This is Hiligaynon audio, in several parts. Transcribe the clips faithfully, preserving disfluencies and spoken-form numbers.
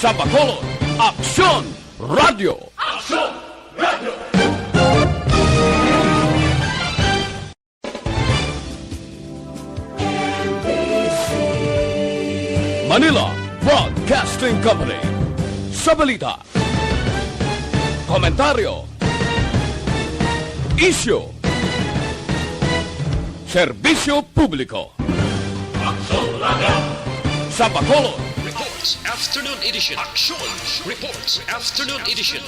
Sa Bacolod, Aksyon Radio. Aksyon Radio. Manila Broadcasting Company. Sa balita, komentaryo, isyu, serbisyo publiko. Sa Bacolod, Reports Afternoon Edition. Aksyon Reports Afternoon Edition.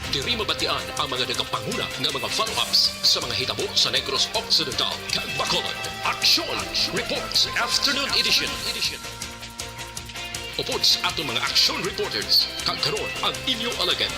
Diri mabatian ang mga nagapanguna nga mga follow-ups sa mga hitabo sa Negros Occidental kag Bacolod. Aksyon Reports Afternoon Edition. Upod sa aton mga action reporters, kag karon ang inyo alagad.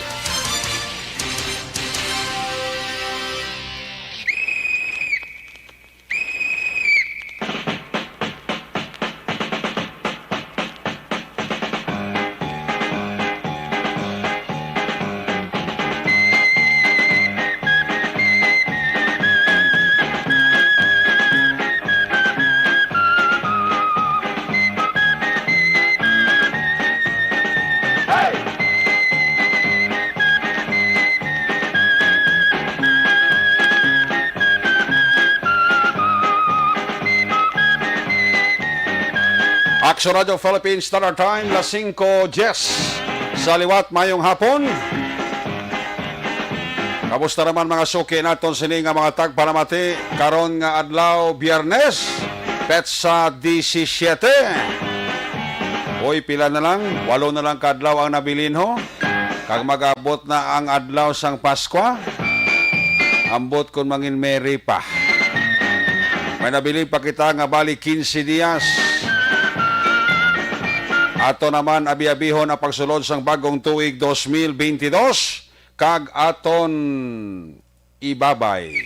Action Radio Philippines Standard Time, las singko diyes sa liwat. Mayong hapon. Kamusta naman, mga suki naton sini nga mga tagpalamati karon nga adlaw, Biyernes, petsa disisiete? Uy, pila na lang, walo na lang ka adlaw ang nabilin, ho. Kag mag-abot na ang adlaw sang Paskwa. Ambot kon mangin Merry pa. May nabilin pa kita nga bali quince dias. Ato naman abi-abihon ang pagsulod sang bagong tuig dos mil bentidós, kag aton ibabay.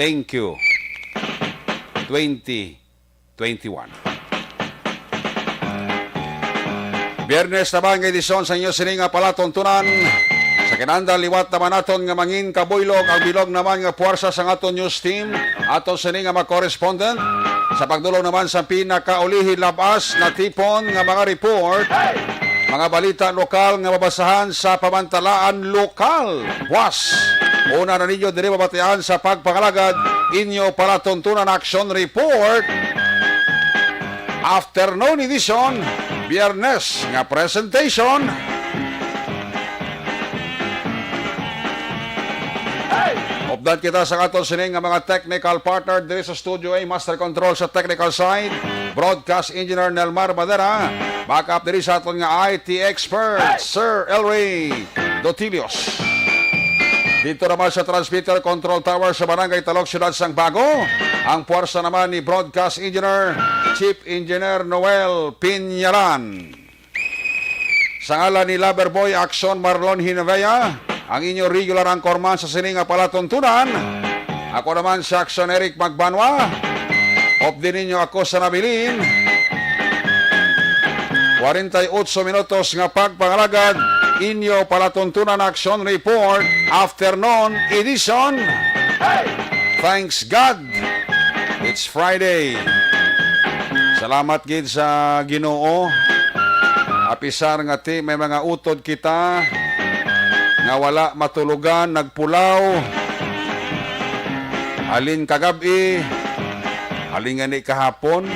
Thank you. Twenty twenty-one. Biyernes naman nga edisyon sa inyo sini nga palatuntunan. Sa kinandal, liwat naman naton nga mangin kabuylog ang bilog naman nga puwersa sang aton news team, aton sini nga mga correspondent. Sa pagdulong naman sa pinakaulihi, labas na tipon nga mga report, mga balita lokal nga mabasahan sa pamantalaan lokal. Buwas, una na ninyo diri mabatian sa pagpangalagad, inyo palatuntunan action report. Afternoon edition, Biyernes nga presentation. Update kita sa aton sini nga mga technical partner diri sa Studio A, Master Control sa technical side, Broadcast Engineer Nelmar Madera, backup diri sa aton nga I T expert, Sir Elray Dotilios. Dito naman sa transmitter control tower sa Barangay Talok, Siyudad sang Bago, ang puwersa naman ni Broadcast Engineer, Chief Engineer Noel Piñalan. Sa ngalan ni Loverboy Action Marlon Hinavea, ang inyo regular anchorman sa sini nga palatuntunan, ako naman si Action Eric Magbanwa. Updi ninyo ako sa nabilin. Kwarenta y otso minutos nga pagpangalagad, inyo palatuntunan action report, afternoon edition. Thanks God, it's Friday. Salamat gid sa Ginoo. Apisar nga ti may mga utod kita nga wala matulugan, nagpulaw. Halin kagab-i, halin gani kahapon,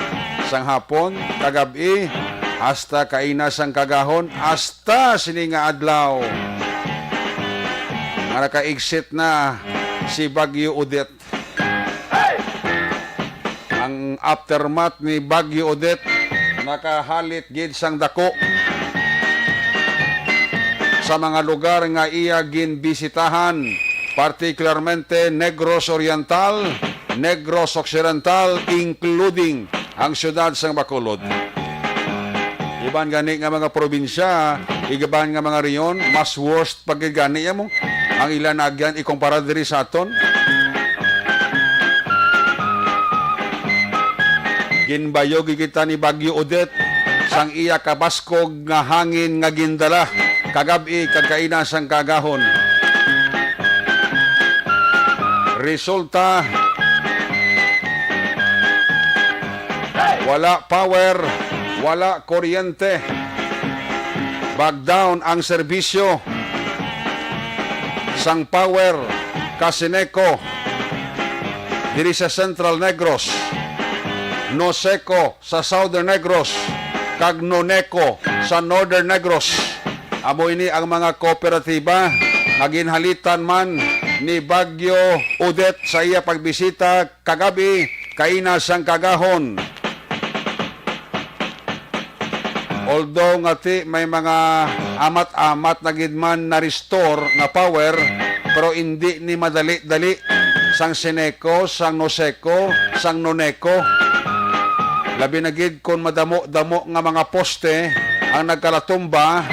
sang hapon, kagab-i, hasta kaina sang kagahon, hasta sini nga adlaw nga naka-exit na si Bagyo Odette. Ang aftermath ni Bagyo Odette nakahalit gid sang dako sa mga lugar nga iya ginbisitahan, partikularmente Negros Oriental, Negros Occidental, including ang siyudad sang Bacolod. Iban gani nga mga probinsya, iban nga mga rehiyon, mas worst pag gani mo ang ila naagyan ikumpara diri sa aton. Ginbayog kita ni Bagyo Odette sang iya kabaskog nga hangin nga gindala kagab-i kag kaina sang kagahon. Resulta, wala power, wala kuryente. Bag down ang serbisyo sang power ka Sineco diri sa Central Negros, Noseco sa Southern Negros, kag Noneco sa Northern Negros. Amo ini ang mga kooperatiba nga ginhalitan man ni Bagyo Odette sa iya pagbisita kagab-i kaina sang Cagahon. Although nga ti may mga amat-amat na gid man na-restore nga power, pero indi ni madali-dali sang Sineco, sang Noseco, sang Noneco. Labi na gid kon madamo-damo nga mga poste ang nagkalatumba,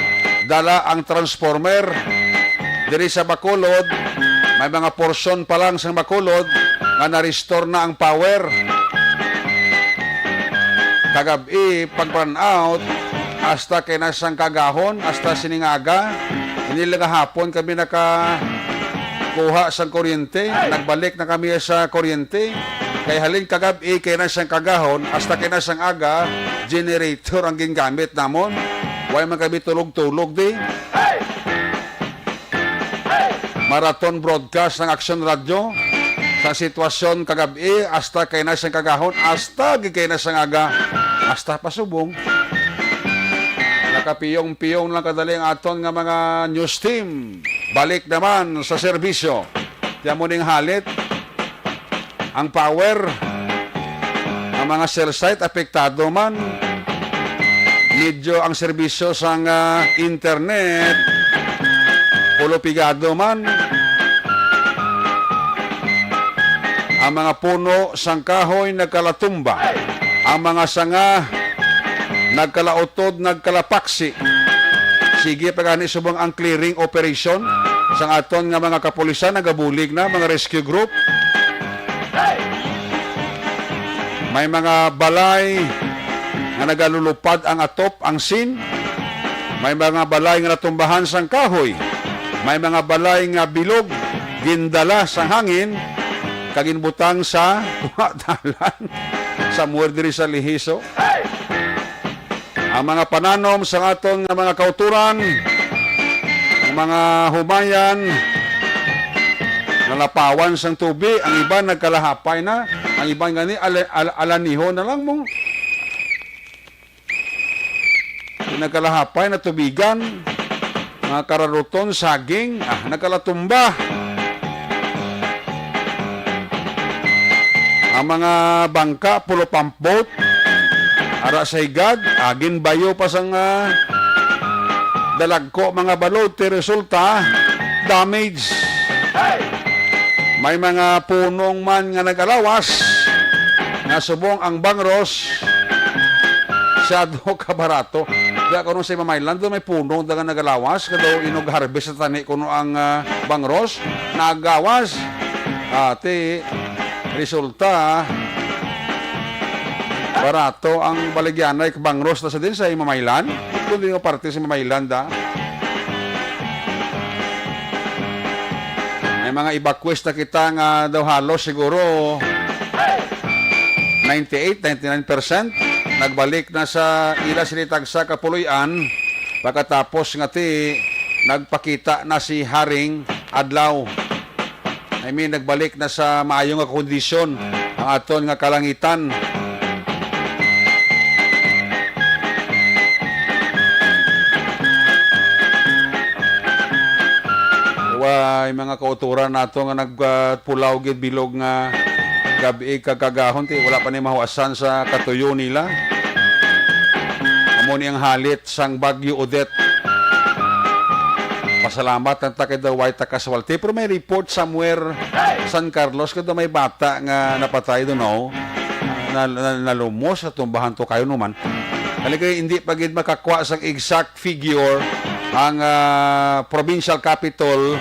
dala ang transformer. Diri sa Bacolod, may mga porsyon pa lang sa Bacolod nga na-restore na ang power. Kagab-i, pag-brownout, hasta kay na sang Cagahon, hasta sining aga. Ini lang gahapon kami nakakuha sang kuryente. Nagbalik na kami sa kuryente. Kay halin kagab-i kay na sang Cagahon, hasta kay na sang aga, generator ang gingamit namon. Way man kami tulog-tulog di. Marathon broadcast ng Aksyon Radyo sa sitwasyon kagab-i, hasta kay na sang Cagahon, hasta gid kay na sang aga, hasta pa subong. Nakapiyong-piyong lang kadali ang aton nga mga news team. Balik naman sa serbisyo. Ti amo ning halit. Ang power, ang mga cell site apektado man. Medyo ang serbisyo sang, ah, internet pulo pigado man. Ang mga puno sang kahoy nagkalatumba. Ang mga sanga nagkalautod, nagkalapaksi. Sige pa gani subong ang clearing operation sang aton nga mga kapulisan, nagabulig na, mga rescue group. May mga balay nga nagalulupad ang atop, ang sin. May mga balay nga natumbahan sang kahoy. May mga balay nga bilog, gindala sang hangin, kag ginbutang sa dalan. Sa muwer diri sa Lehiso. Ang mga pananom sang aton nga mga kauturan, ang mga humayan, nalapawan sang tubi, ang iban nagkalahapay na, ang iban gani ala-, ala-, alaniho na lang mo. Nagkalahapay, natubigan, mga kararuton, saging, ah, nagkalatumba. Ang mga bangka, pulo pump boat, ara sa higad, agin bayo pa sang, ah, dalagko, mga balod, ti resulta, damage. May mga punong man nga nagalawas, nga subong ang bangros, masyado ka barato. Kaya kung sa Mamaylan, doon may punong daga nagalawas, nga daw inug-harvest sa tani kuno ang, ah, bangros, nagawas. Ati, resulta, barato ang baligyanay bangros na sa din sa Mamaylan. Kung di mo parte sa Mamaylan, da. May mga evacuees na kita nga daw halos siguro ninety-eight, ninety-nine percent nagbalik na sa ila sini tagsa ka puloy-an pagkatapos nga ti nagpakita na si Haring Adlaw. I mean, nagbalik na sa maayo nga kondisyon ang aton nga kalangitan. Way mga kauturan nato nga nagpulaw gid bilog nga gab-i kag kagahon, ti wala pa ni mahuwasan sa katuyo nila. Amo ni ang halit sang Bagyo Odette. Pasalamat lang ta kay daw way ta casualty. Pero may report somewhere, San Carlos, kay daw may bata nga napatay doon, no? Na, na, nalumos sa tumbahan to kayo naman. Kali kay hindi pa gid makakuha sang exact figure ang, ah, provincial capital.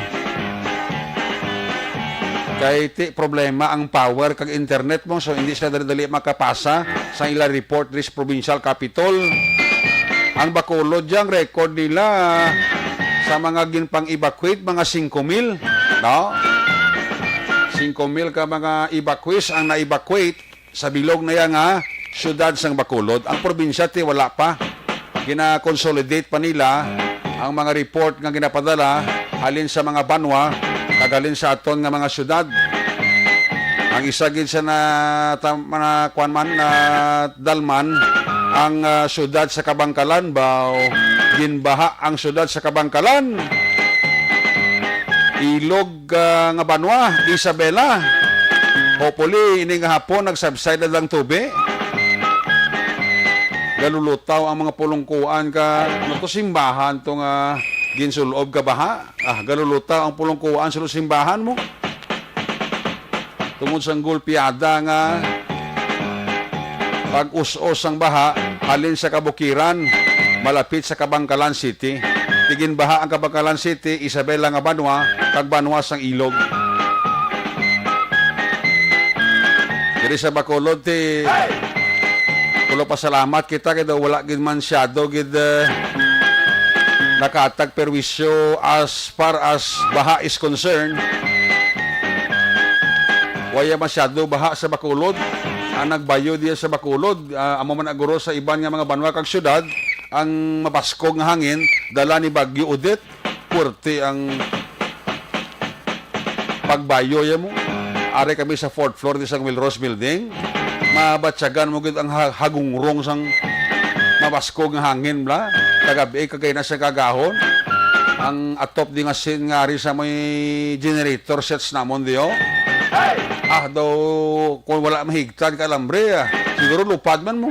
Kay ti problema ang power kag internet mo, so hindi sila dali-dali makapasa sa ila report diri sa provincial capital. Ang Bacolod, dyan, record nila sa mga ginpang-evacuate, mga singko mil, no? Singko mil ka mga evacuees ang na-evacuate sa bilog na yan nga siyudad sang Bacolod. Ang probinsya ti wala pa. Gina-consolidate pa nila ang mga report nga ginapadala halin sa mga banwa kag halin sa aton nga mga siyudad. Ang isa gid sa na, tam-, na kuwan man, na dalman ang, ah, siyudad sa Kabangkalan, baw, ginbaha ang siyudad sa Kabangkalan. Ilog, ah, nga banwa, Isabela. Hopefully, ini nga hapon, nag-subside na lang tubi. Galulutaw ang mga pulungkuan ka, ano to, simbahan to nga ginsulob ka baha. Ah, galulutaw ang pulungkuan sa simbahan mo. Tungod sang gulpiada nga pag-us-os sang baha halin sa kabukiran, malapit sa Kabangkalan City. Ti ginbaha ang Kabangkalan City, Isabela nga banwa, kag banwa sang Ilog. Diri sa Bacolod, ti kulo pasalamat kita kay daw wala gid man siyado gid, eh, nakatag perwisyo as far as baha is concerned. Waya masyado baha sa Bacolod. Ang nagbayo diya sa Bacolod, ah, amo man aguro sa iban nga mga banwa kag syudad, ang mabaskog nga hangin, dala ni Bagyo Odette. Puwerte ang pagbayo ya mo. Ari kami sa fourth floor di sang Wilros Building. Mabatyagan mo gid ang ha-, hagungrong sang mabaskog nga hangin, bla. Kagabi, kagay na sa kagahon. Ang atop di nga sin nga ari sa may generator sets namon di, oh. Ah, daw, kung wala mahigtan ka alambre, ah. Siguro lupad man mo.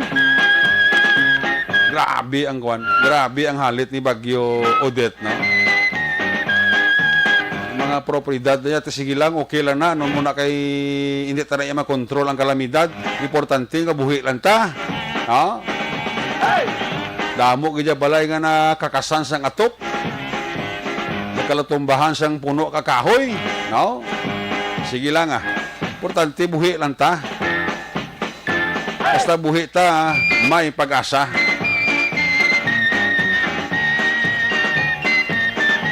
Grabe ang kwan. Grabe ang halit ni Bagyo Odette, no? Mga propiedad na yan, sige lang, okay lang na. Ano mo na kay, hindi ta na iya makontrol ang kalamidad. Importante nga buhi lang ta. Ha? Damo gid ya balay nga nakakasan sang atop. Nagkalatumbahan sang puno ka kahoy, no? Sige lang, ah. Importante, buhi lang ta. Basta buhi ta, may pag-asa.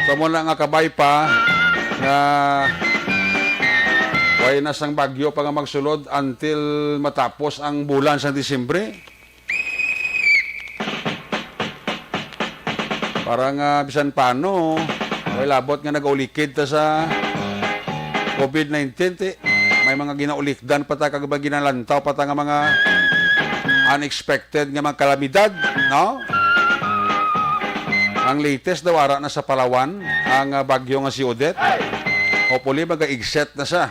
Sa mo na nga kabay pa, nga way na sang bagyo pa nga magsulod until matapos ang bulan sa Disyembre. Para nga bisan paano, way labot nga nagaulikid ta sa covid nineteen, ti. May mga ginaulikdan pa ta, kag may ginalantaw pa ta nga mga unexpected nga mga kalamidad, no? Ang latest daw, ara na sa Palawan ang, ah, bagyo nga si Odette. Hopefully, mag-exit na siya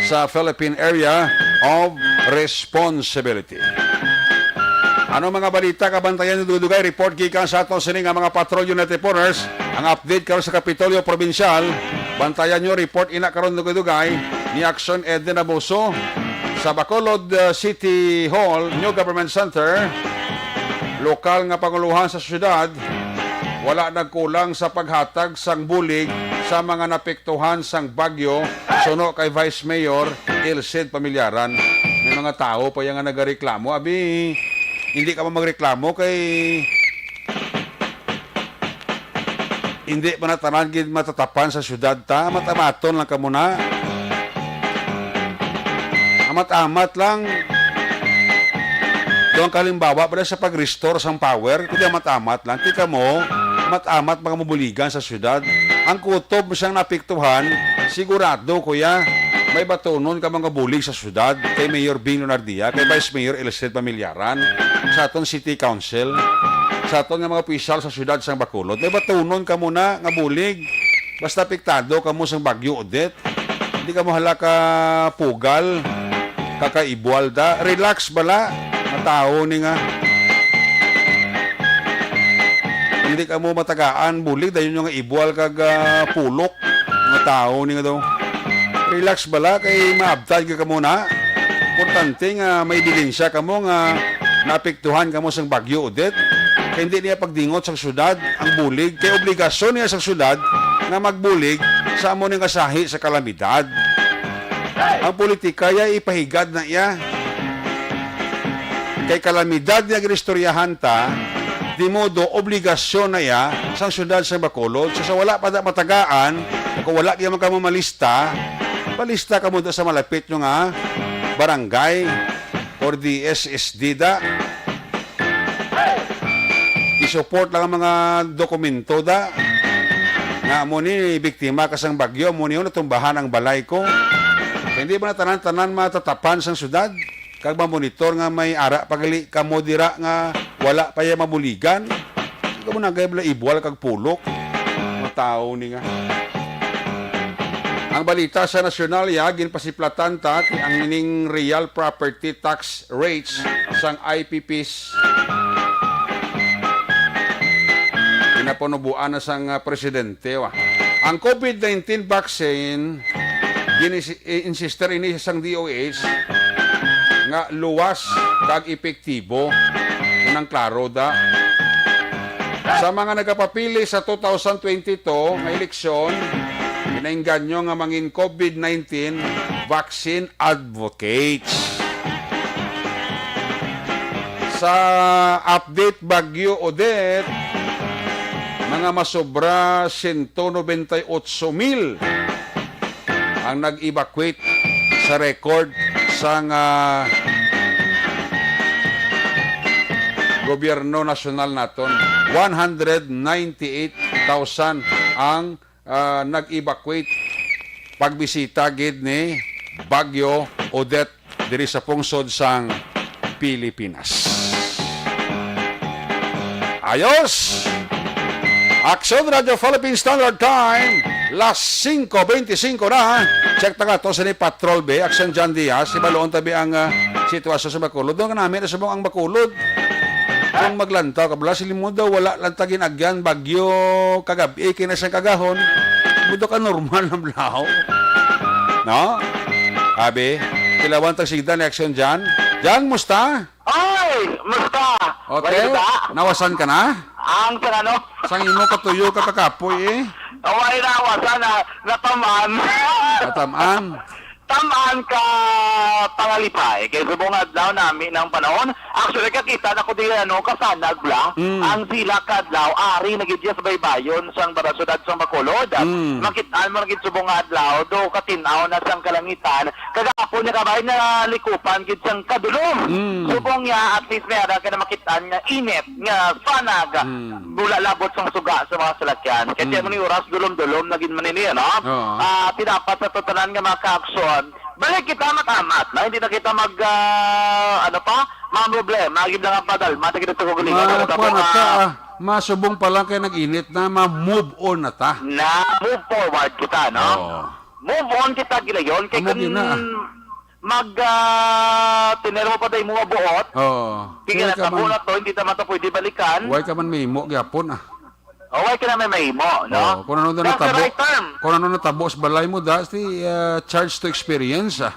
sa Philippine Area of Responsibility. Ano mga balita kabantayan niyo dugay-dugay? Report gikan sa aton sini nga mga Patrol Unit Reporters. Ang update karon sa Kapitolyo Probinsyal. Bantayan niyo report ina karon dugay-dugay ni Action Eden Abuso sa Bacolod, uh, City Hall, New Government Center. Lokal nga panguluhan sa syudad, wala nagkulang sa paghatag sang bulig sa mga napiktuhan sang bagyo, suno kay Vice Mayor Ilcid Pamilyaran. May mga tawo pa yan nga nagareklamo. Abi, hindi ka man magreklamo kay hindi man na tanan gid matatapan sa syudad ta. Amat-amaton lang kamo na. Amat-amat lang. Doon kalimbawa pala sa pag-restore sang power, kundi amat-amat lang. Tika mo, amat-amat mga mabuligan sa syudad. Ang kutob siyang napiktuhan, sigurado, kuya, may batunon ka mga bulig sa syudad, kay Mayor Bing Lunardia, kay Vice Mayor Elcid Pamilyaran, sa aton City Council, sa aton nga mga opisyal sa syudad sang Bacolod. May batunon ka muna nga bulig, basta apektado kamo sang Bagyo Odette. Hindi ka mo hala ka pugal, kakaibwal da. Relax bala, nga tao ni nga. Hindi ka mo matagaan, bulig, dayon yung nga ibwal kag, ah, pulok. Mga tao ni nga daw. Relax bala, kay maabtan ka kamo na. Importante nga may ebidensya kamo nga naapektuhan kamo sang Bagyo Odette. Kay hindi niya pagdingot sang syudad ang bulig. Kay obligasyon niya sang syudad nga magbulig sa amo ning asahi sa kalamidad. Ang politika ya ipahigad na iya. Kay kalamidad nga ginistoryahan ta, di modo obligasyon na iya sang syudad sa Bacolod. So, sa wala pa da matagaan, kung wala gyud man kamo malista, palista kamo da sa malapit nyo nga barangay. or D S S D da. I-support lang ang mga dokumento da. Nga amo ni biktima ka sang bagyo, amo ni natumbahan ang balay ko. Hindi ba na tanan-tanan matatapan sang syudad? Kag mamonitor nga may ara pa gali kamo dira nga wala pa ya mabuligan? Kamo na gay bala ibual kag pulok. Mga tawo ni nga. Ang balita sa nasyonal ya, ginpasiplatan ta ti ang ining real property tax rates sang I P Ps. Ginapanubuan na sang, ah, presidente, wa. Ang COVID nineteen vaccine, ginis-, i-, insister ini sang D O H nga luwas kag epektibo. Unang klaro da. Sa mga nagapapili sa two thousand twenty-two nga eleksyon, ginaengganyo nga mangin COVID nineteen vaccine advocates. Sa update, Bagyo Odette, mga masobra sento nobenta y otso mil ang nag-evacuate sa record sang, ah, gobyerno nasyonal naton. One hundred ninety-eight thousand ang, ah, nag-evacuate pagbisita gid ni Bagyo Odette diri sa pungsod sang Pilipinas. Ayos! Aksyon Radio Philippine Standard Time, las singko bente singko na. Check ta nga to sa ni Patrol Bay, Aksyon John Diaz, si Baloon tabi ang, ah, sitwasyon sa Bacolod. Doon ka namin, subong ang Bacolod. Kung maglantaw ka, bala, sila mo daw, wala lang ta ginagyan, bagyo, kagabi, kay na siyang kagahon. Mudo ka normal na blaho. No? Abi, kilawan tag sigda ni Aksyon Jan. Jan, musta? Ay, musta? Okay. Wala ba? Nawasan ka na? Ang sa ano? Sang imo katuyo ka kakapoy eh. Away na, wasa na, natamaan. Natamaan. Tamaan ka pangalipay. Kay subong adlaw nami ng panahon. Actually, kakita na ko di ano, kasanag bla. Mm. Ang sila kadlaw, ari na gid siya sa baybayon sang bara-, syudad sang Bacolod. Mm. Makitaan mo na gid subong nga adlaw, do katinaw na sang kalangitan. Kagapon niya kabay na likupan gid sang kadulom. Mm. Subong niya, at least may ara ka na makitaan nga init, nga sanag. Mm. Wala labot sang suga sa mga salakyan. Kaya Mm. mo ni oras dulom-dulom na gid man ini, no? Oo. Ah, tinapat sa tutanan nga mga kaaksyon, balik kita matamat, no? Hindi na kita mag, ah, ano pa, mga problema, gid lang ang padalma, ta kita tugulingan, Mga ano, kuwan tapos, na ta, ah, ah, masubong pa lang kay nag-init na, ma-move on na ta. Na, move forward kita, no? Oo. Move on kita, gilayon, kay Amo kun gina, ah. mag, ah, tiner mo pa tayo mga buot, Oo. sige Kaya na, ka tabo man, na to, hindi naman to pwede balikan. Why ka man may imo gyapon, ah? O, why ka na may mahimo, no? Oo, kung ano na That's the natabo, right term. Kung ano natabo sa balay mo, that's the, ah, charge to experience, ah.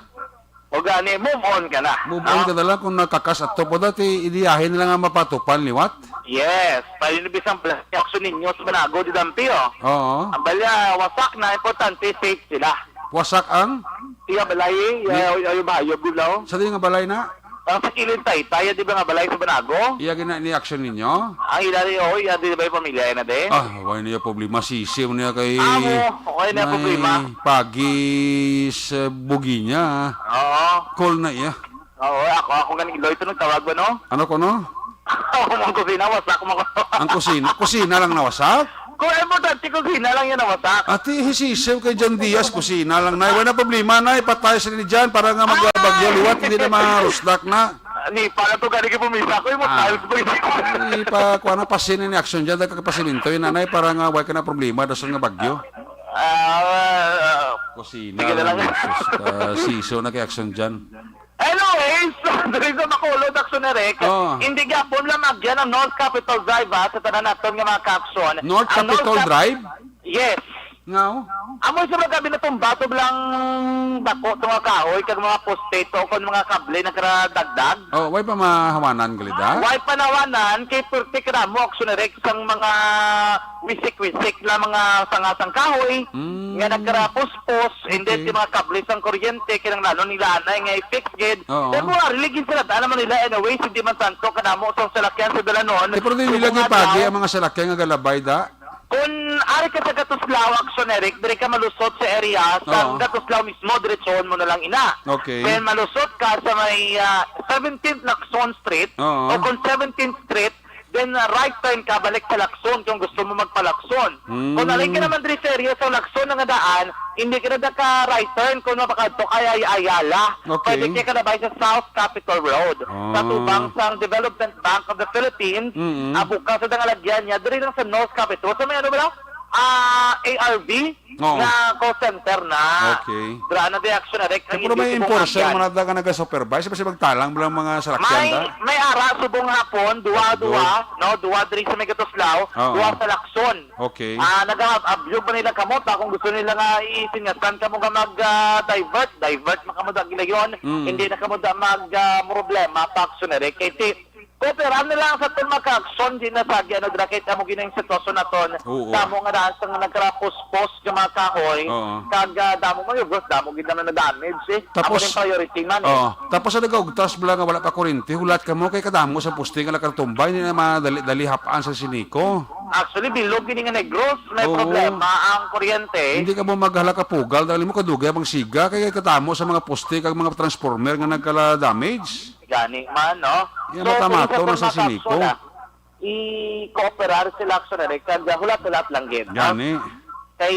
O gani, move on ka na, Move no? on ka na lang kung nakakas ato po dati, idiyahin na lang ang mapatupan liwat. Yes, pwede na bisang plastic action ninyo sa Banago, di dampi, oh. Oo. Ang balya, wasak na, importante, safe sila. Wasak ang? Iya balay, iya, Ni- iya, iya, bayo, bulaw. Sa di nga balay na? Ang sa kilid taytay, di ba nga balay sa Banago? Iya gina ni action ninyo? Ang ila ni, oh, iya, di ba yung pamilya na din? Ah, wala niya problema. Sisi mo niya kay Amo, okay na may problema. Pagi sa bugi niya. Oo. Call na iya. Oo, ako, ako nga ni Iloy, ito nagtawag ba, no? Ano ko, no? Ako mong kusina, wasak mo ko. Ang kusina, kusina lang nawasak? Kung importante, kusina lang yan nawasak. Ati, hisisew kay John Diaz, kusina lang, nay. Wala na problema, nay. Patay sila ni John para nga magbagyo liwat, hindi na marusdak na. Ni, para to gani kay pumisa ko, yung Ah. tiles ba yun? Ay, pa, kuha na, pasin ni action dyan, dagkag pasiminto yun, nanay, para nga wala ka na problema, dason nga bagyo. Ah, Kusina sige na lang, lang. Sus, ah, siso na kay action dyan. Anyways, diri sa Bacolod, Action Eric, Oh. hindi gyapon lang magyan ang North Capitol Drive, ha, sa tanan naton nga mga ka-action. North Ang North Capitol Cap- Drive? Yes. Nga, oh. Amo sa mga gabi na tumba, tublang dako, itong mga kahoy, kag mga poste to, kung mga kable nagkaradagdag. Oh, way pa mahawanan, galida? Way pa nawanan, kay purti ka na mo, Action Eric, sang mga wisik-wisik na mga sanga sang kahoy, Mm. nga nagkarapuspos, and then Okay. di mga kable sang kuryente, kinahanglanon nila anay nga i-fix gid. Oo. Then, mga riligin sila, daan naman nila, anyways, hindi man tanto kanamo sang salakyan sa dalanon. Eh, pero di nila Subong nga gipagi daw. Ang mga salakyan nga galabay, da? Kung ari ka sa Gatuslao, Action Eric, diri ka malusot sa area sa Oo. Gatuslao mismo, diretsohon mo na lang ina. Okay. Then malusot ka sa may, ah, seventeenth Lacson Street Oo. o kung seventeenth Street, then, ah, right turn ka, balik sa Lacson kung gusto mo magpa-Lacson. Mm. Kung alin ka naman diri sa area sa Lacson nga daan, hindi ka na da ka right turn kung mapakadto ka ay Ayala. Okay. Pwede ka kalabay sa South Capitol Road. Ah. Sa tubang sang Development Bank of the Philippines, Mm-mm. ah, bukas sa dangalagyan niya, diri lang sa North Capitol. Sa may ano ba? Ah, A R V Oo. nga call center na. Okay. Dira na di Action Eric ang Pero may indi enforcer, sibungan. Mga taga naga-supervise, basta magtalang mo lang mga salakyan May, ta? May ara, subong hapon, duwa, Subong. duwa, no? Duwa diri sa may Gatuslao, Oo. duwa sa Lacson. Okay. Ah, nagahabyog ba nila kamo ta kung gusto nila nga isingasan kamo nga mag, ah, divert, divert man kamo da gilayon. Mm. Hindi na kamo da mag, ah, problema pa, Action Eric. Kay ti, kooperar na lang sa aton mga ka-action, di na sa agi, ano, dira, kay amo gina yung sitwasyon naton. Oo. Damo nga daan sa nga nagkarapuspos nga mga kahoy. Oo. Kag, ah, damo man yung damo gid na na-damage, eh. Amo Tapos, rin priority man, eh. Oo. Tapos sa nagaugtas bala nga wala pa kuryente, hulat kamo kay kadamo sa poste nga nakatumba, hindi na madali-dali hap-an sa Sinico. Actually, bilog gini nga Negros, may Oo. problema ang kuryente. Hindi ka mo maghala ka pugal, dali mo kadugay bang siga, kay kadamo sa mga poste kag mga transformer nga nagkala damage. Gani man, no? Yan, So, matamato kung sa na sa mga Sinico. kapsula, i-cooperar sila, Action Eric, kag hulat-hulat lang gid, no? Gani. Kay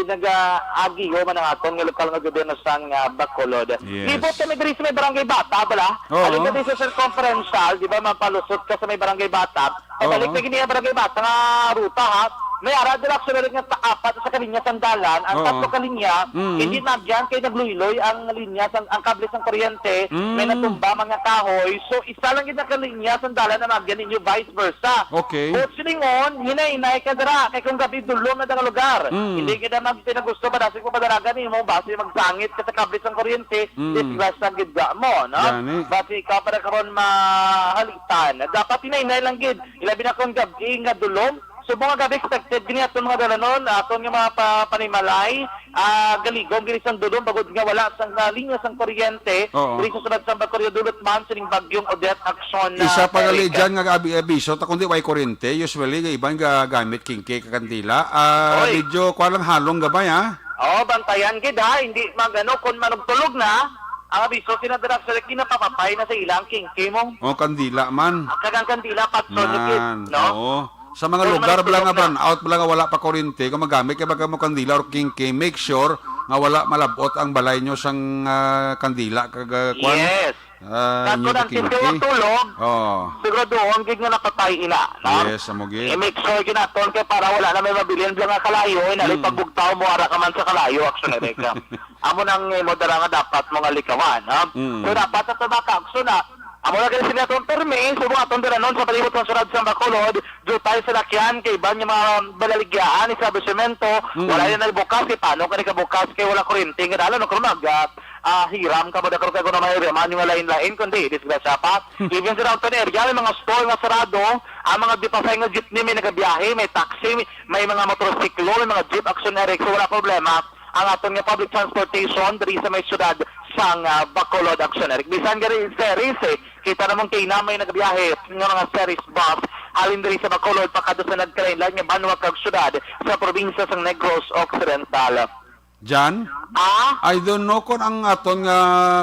nag-aagiyo man ang aton nga lokal nga gobyerno sang, ah, Bacolod. Yes. Libot kami diri sa may Barangay Bata, bala. Oo. Alin na diri sa circumferential, di ba, mapalusot ka sa may Barangay Bata. Pabalik Oo. na gini ang Barangay Bata nga ruta, ha. May ara dira, Action Eric, nga ta-, apat sa kalinya sang dalan, ang Oo. tatlo ka linya, Mm. hindi nagyan kay nagluiloy ang linya sang, ang kable sang kuryente, may Mm. natumba mga kahoy. So, isa lang gid ang kalinya sang dalan na nagyan ninyo, vice versa. Okay. But silingon, hinay-hinay ka dira, kay kung gabi dulom na dang lugar. Mm. Hindi kita mag-, pinagusto ba, dasig mo padalagan nimo, basi magsangit ka sa kable sang kuryente, Mm. disgrasya gid ba mo, no? Gani. Basi ikaw para karon mahalitan. Dapat hinay-hinay lang gid, ilabi na kung gabi nga dulom. So, mga gabi expected gini aton mga dalanon, aton nga mga pa-, panimalay, ah, galigom gini sang dulom, bagod nga wala sang, ah, linya sang kuryente, Oo. diri sa sulod sang Bacolod, dulot man sining bagyong Odette, Action, Isa ah, pa gali Eric. Dyan nga abi-, abiso, ta kundi way kuryente, usually, nga iban gagamit kingke ka kandila. Ah, Oy. Medyo, kwa lang halong gabay, ha? Oo, bantayan gid, ha? Hindi mag-, ano, kung manugtulog na, ang abiso, sinadala sa laki, napapapay na sa ilang kingke mo. O, kandila man. Ang kagang kandila, patso na gid, Nan, no? oo. Sa mga Kung lugar bala nga manugtulog na. Brownout, bala nga wala pa kuryente, kung magamit ka ba mo kandila or kingke, make sure nga wala malabot ang balay nyo sang, ah, kandila, kag, ah, kwan. Yes. Ah, Sa inyo kunan, kingke. Siguro tulog, Oo. siguro doon, gid nga napatay ina, no? Yes, amo gid. I-make sure gid naton kay para wala na may mabilin bala nga kalayo, eh, nalay Mm. pagbugtaw mo, ara ka man sa kalayo, Action Eric. Amo nang imo dala nga dapat mo nga likawan, ha? Mm. So, dapat sa tabaka, Action, ha? Amo na gani sila atong permi, subong atong dalanon sa palibot sa syudad sa Bacolod, dutay sa lakyan, kay iban nga mga balaligyaan, establishmento, Mm. wala na nagbukas, kay paano ka nagkabukas, kay wala kuryente, nga dala, no, kung mag, ah, ah, hiram ka mo, dakor ka kung naman hiraman yung lain-lain, kundi, disgrasya pa. Even sa downtown area, may mga store nga sarado, ang mga di pa sa nga jeepney, may nagabiyahe, may taxi, may, may mga motorsiklo, may mga jeep, Action Eric, so wala problema. Ang aton nga public transportation diri sa may syudad sang, ah, Bacolod, Action Eric. Bisan gani ferries, eh, kita namon kay na may nagbiyahe nga mga ferries bus halin diri sa Bacolod pakadto sa nagkalain-lain nga banwa kag syudad sa probinsya sang Negros Occidental. Jan? Ah? I don't know kung ang aton nga,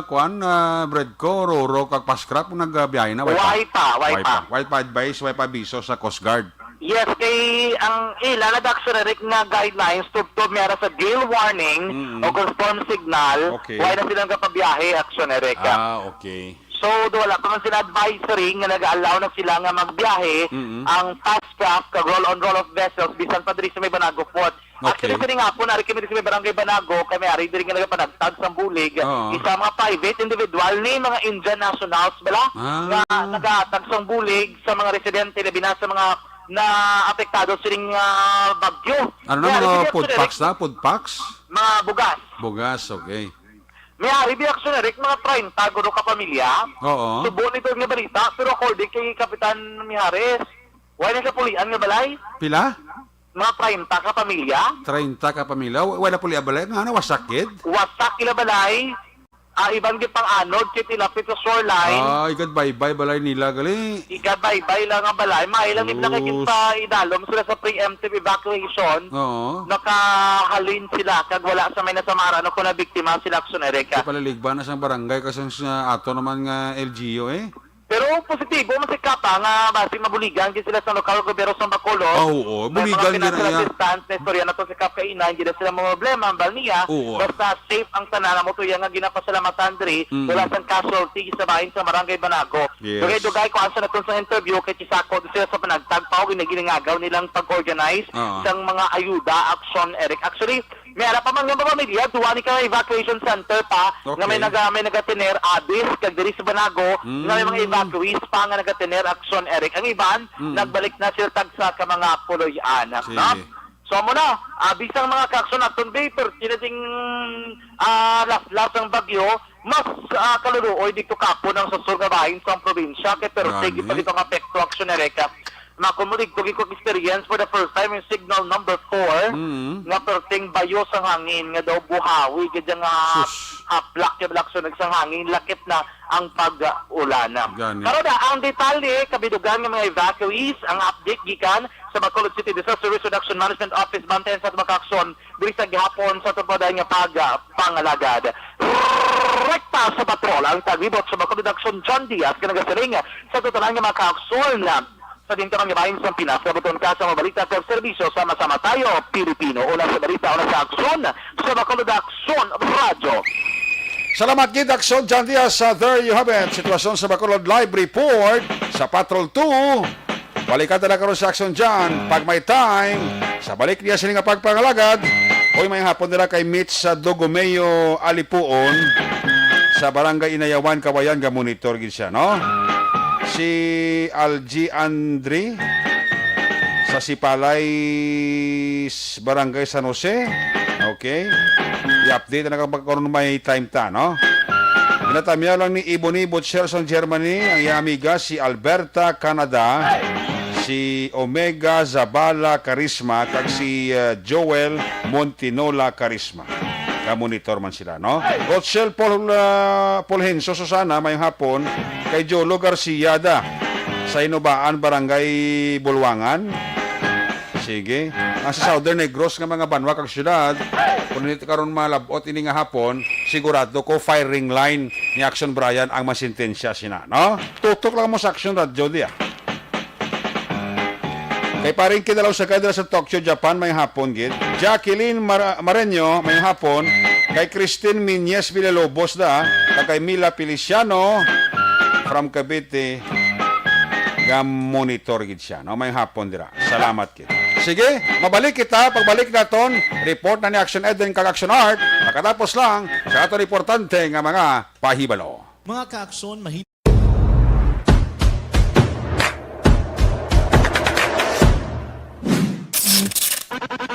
kwan, ah, Bredco, Roro, kag Pascrap nagbiyahe na, way pa? Way pa, way Way pa. pa. Way pa advice, way pa abiso sa Coast Guard. Yes, kay ang ila na, Action Eric, nga guidelines tubtob may ara sa gale warning Mm-mm. o kung storm signal, Okay. wala na sila nagpapabiyahe, Action Eric. Ah, okay. So, do wala pa man sila advisory nga nag-allow na sila nga magbiyahe Mm-mm. ang fast craft kag roll-on roll-off vessels bisan pa diri sa may Banago Port. Actually, Okay. sining hapon, ari kami diri sa may Barangay Banago, kay may ari diri nga nagapanagtag sang bulig. Oo. Isa mga private individual ni mga Indian nationals bala Ah. nga nagahatag sang bulig sa mga residente, labi na sa mga naapektado sining, ah, bagyo. Ano na, May mga ari food diri packs na? Food packs? Mga bugas. Bugas, okay. May ari di, Action Eric, mga treinta guro ka pamilya. Oo. Subo nito nga balita, pero according kay Kapitan Mijares, wala na sa pulian nga balay. Pila? Mga treinta ka pamilya. Treinta ka pamilya? Wa-, wala puli ang balay? Nga, ano, wasak gid? Wasak ila balay. Ah, iban gid pang anod kay tilapit sa shoreline. Ah, igad baybay balay nila gali. Igad baybay lang ang balay. Maayo lang nila kay Sus. Kinsa idalom sila sa preemptive evacuation. Oo. Nakahalin sila kag wala sa may nasamara no kung nabiktima sila, Action Eric. Sa palaligban na sang barangay kasang sa ato naman nga L G U eh. Pero positibo man si Kapa nga basig mabuligan gid sila sa lokal gobyerno sa Bacolod. Ah, oo. May mga buligan gid financial na iya. Assistance na istorya na to si Kap kaina, hindi na sila mamroblema, ang balniya. Oo. Basta safe ang tanan, amo to iya nga ginapasalamatan diri, Mm. wala sang casualty sa bahin sa Barangay Banago. Yes. Dugay-dugay ko ansa naton sa interview kay Chisako, di sila sa panagtag pa og ginagingagaw nilang pag-organize Oo. sang mga ayuda, Action Eric. Actually, may ara pa man nga mga pamilya, duwa ni ka evacuation center pa, nga may Okay. naga-, may nagatener, Abis, kag diri sa Banago, Mm. nga may mga evacuees pa nga nagatener, Action Eric. Ang iban, Mm. nagbalik na sila tagsa ka mga puloy-an, Sige. no? So, amo na, ah, bisang mga ka-Action, aton, be, perti na ding, ah, laslas ang bagyo, mas, ah, kaluluoy dito kapon ang sa sur nga bahin sa probinsya, kay pero Gani. Sige pa dito ang apekto, Action Eric. Makumuli ko, ko experience for the first time in signal number four, Mm. nga perting bayo sang hangin, nga daw buhawi, gid nga Sus. haplak, yung lakso nagsang hangin, lakip na ang pag-ulan. Gani. Karon na, ang detalye, kabidugan nga mga evacuees, ang update gikan sa Bacolod City Disaster Risk Reduction Management Office, bantayan sa mga ka-Action, diri sa gihapon sa tupadan nga pag-, pangalagad. Rekta sa patrol ang taglibot sa Bacolod Action, John Diaz, nga nagasiling sa totalan nga mga ka-Action. Sa dintaman nga bahin sa Pinas, kabuton ka sa mga balita kag serbisyo, sama-sama tayo, Pilipino. Una sa balita, una sa aksyon, sa Bacolod Aksyon Radyo. Salamat gid, Aksyon John Diaz. Uh, there you have it. Sitwasyon sa Bacolod, live report sa Patrol two. Balikan ta na karon sa Aksyon John. Pag may time, sa balik niya sini nga pagpangalagad, oy, may hapon nila kay Mitch sa Dogomeo Alipuon. Sa Barangay Inayawan, Kawayan, ga-monitor gid siya, no? Si Algie Andre sa Sipalay, s-, Barangay San Jose. Okay. I-update na kapag karon may time ta, no? Ginatamyaw lang ni Ebony Butcher sa Germany, ang iya amiga si Alberta, Canada, si Omega Zabala Karisma, kag si, uh, Joel Montinola Karisma. Ka-monitor man sila, no? Rochelle Paul, ah, Fulgencio Susana, mayong hapon, kay Jolo Garcia da, sa Hinubaan, Barangay Bulwangan. Sige. Ang sa Southern Negros nga mga banwa kag syudad, kung hindi karon malabot ini nga hapon, sigurado ko firing line ni Action Brian ang masentensya sina, no? Tutok lang mo sa Action Radyo diya. Kay Paring Kinalaw sa Kadra sa Tokyo, Japan, may hapon gid. Jacqueline Mar-, Mareño, may hapon. Kay Christine Miñez Villalobos da, kag kay Mila Feliciano from Cavite, ga-monitor gid siya, no? May hapon dira. Salamat gid. Sige, mabalik kita. Pagbalik naton, report na ni Action Eden kag Action Art. Makatapos lang sa aton importante nga mga pahibalo. Mga ka-Action, mahi-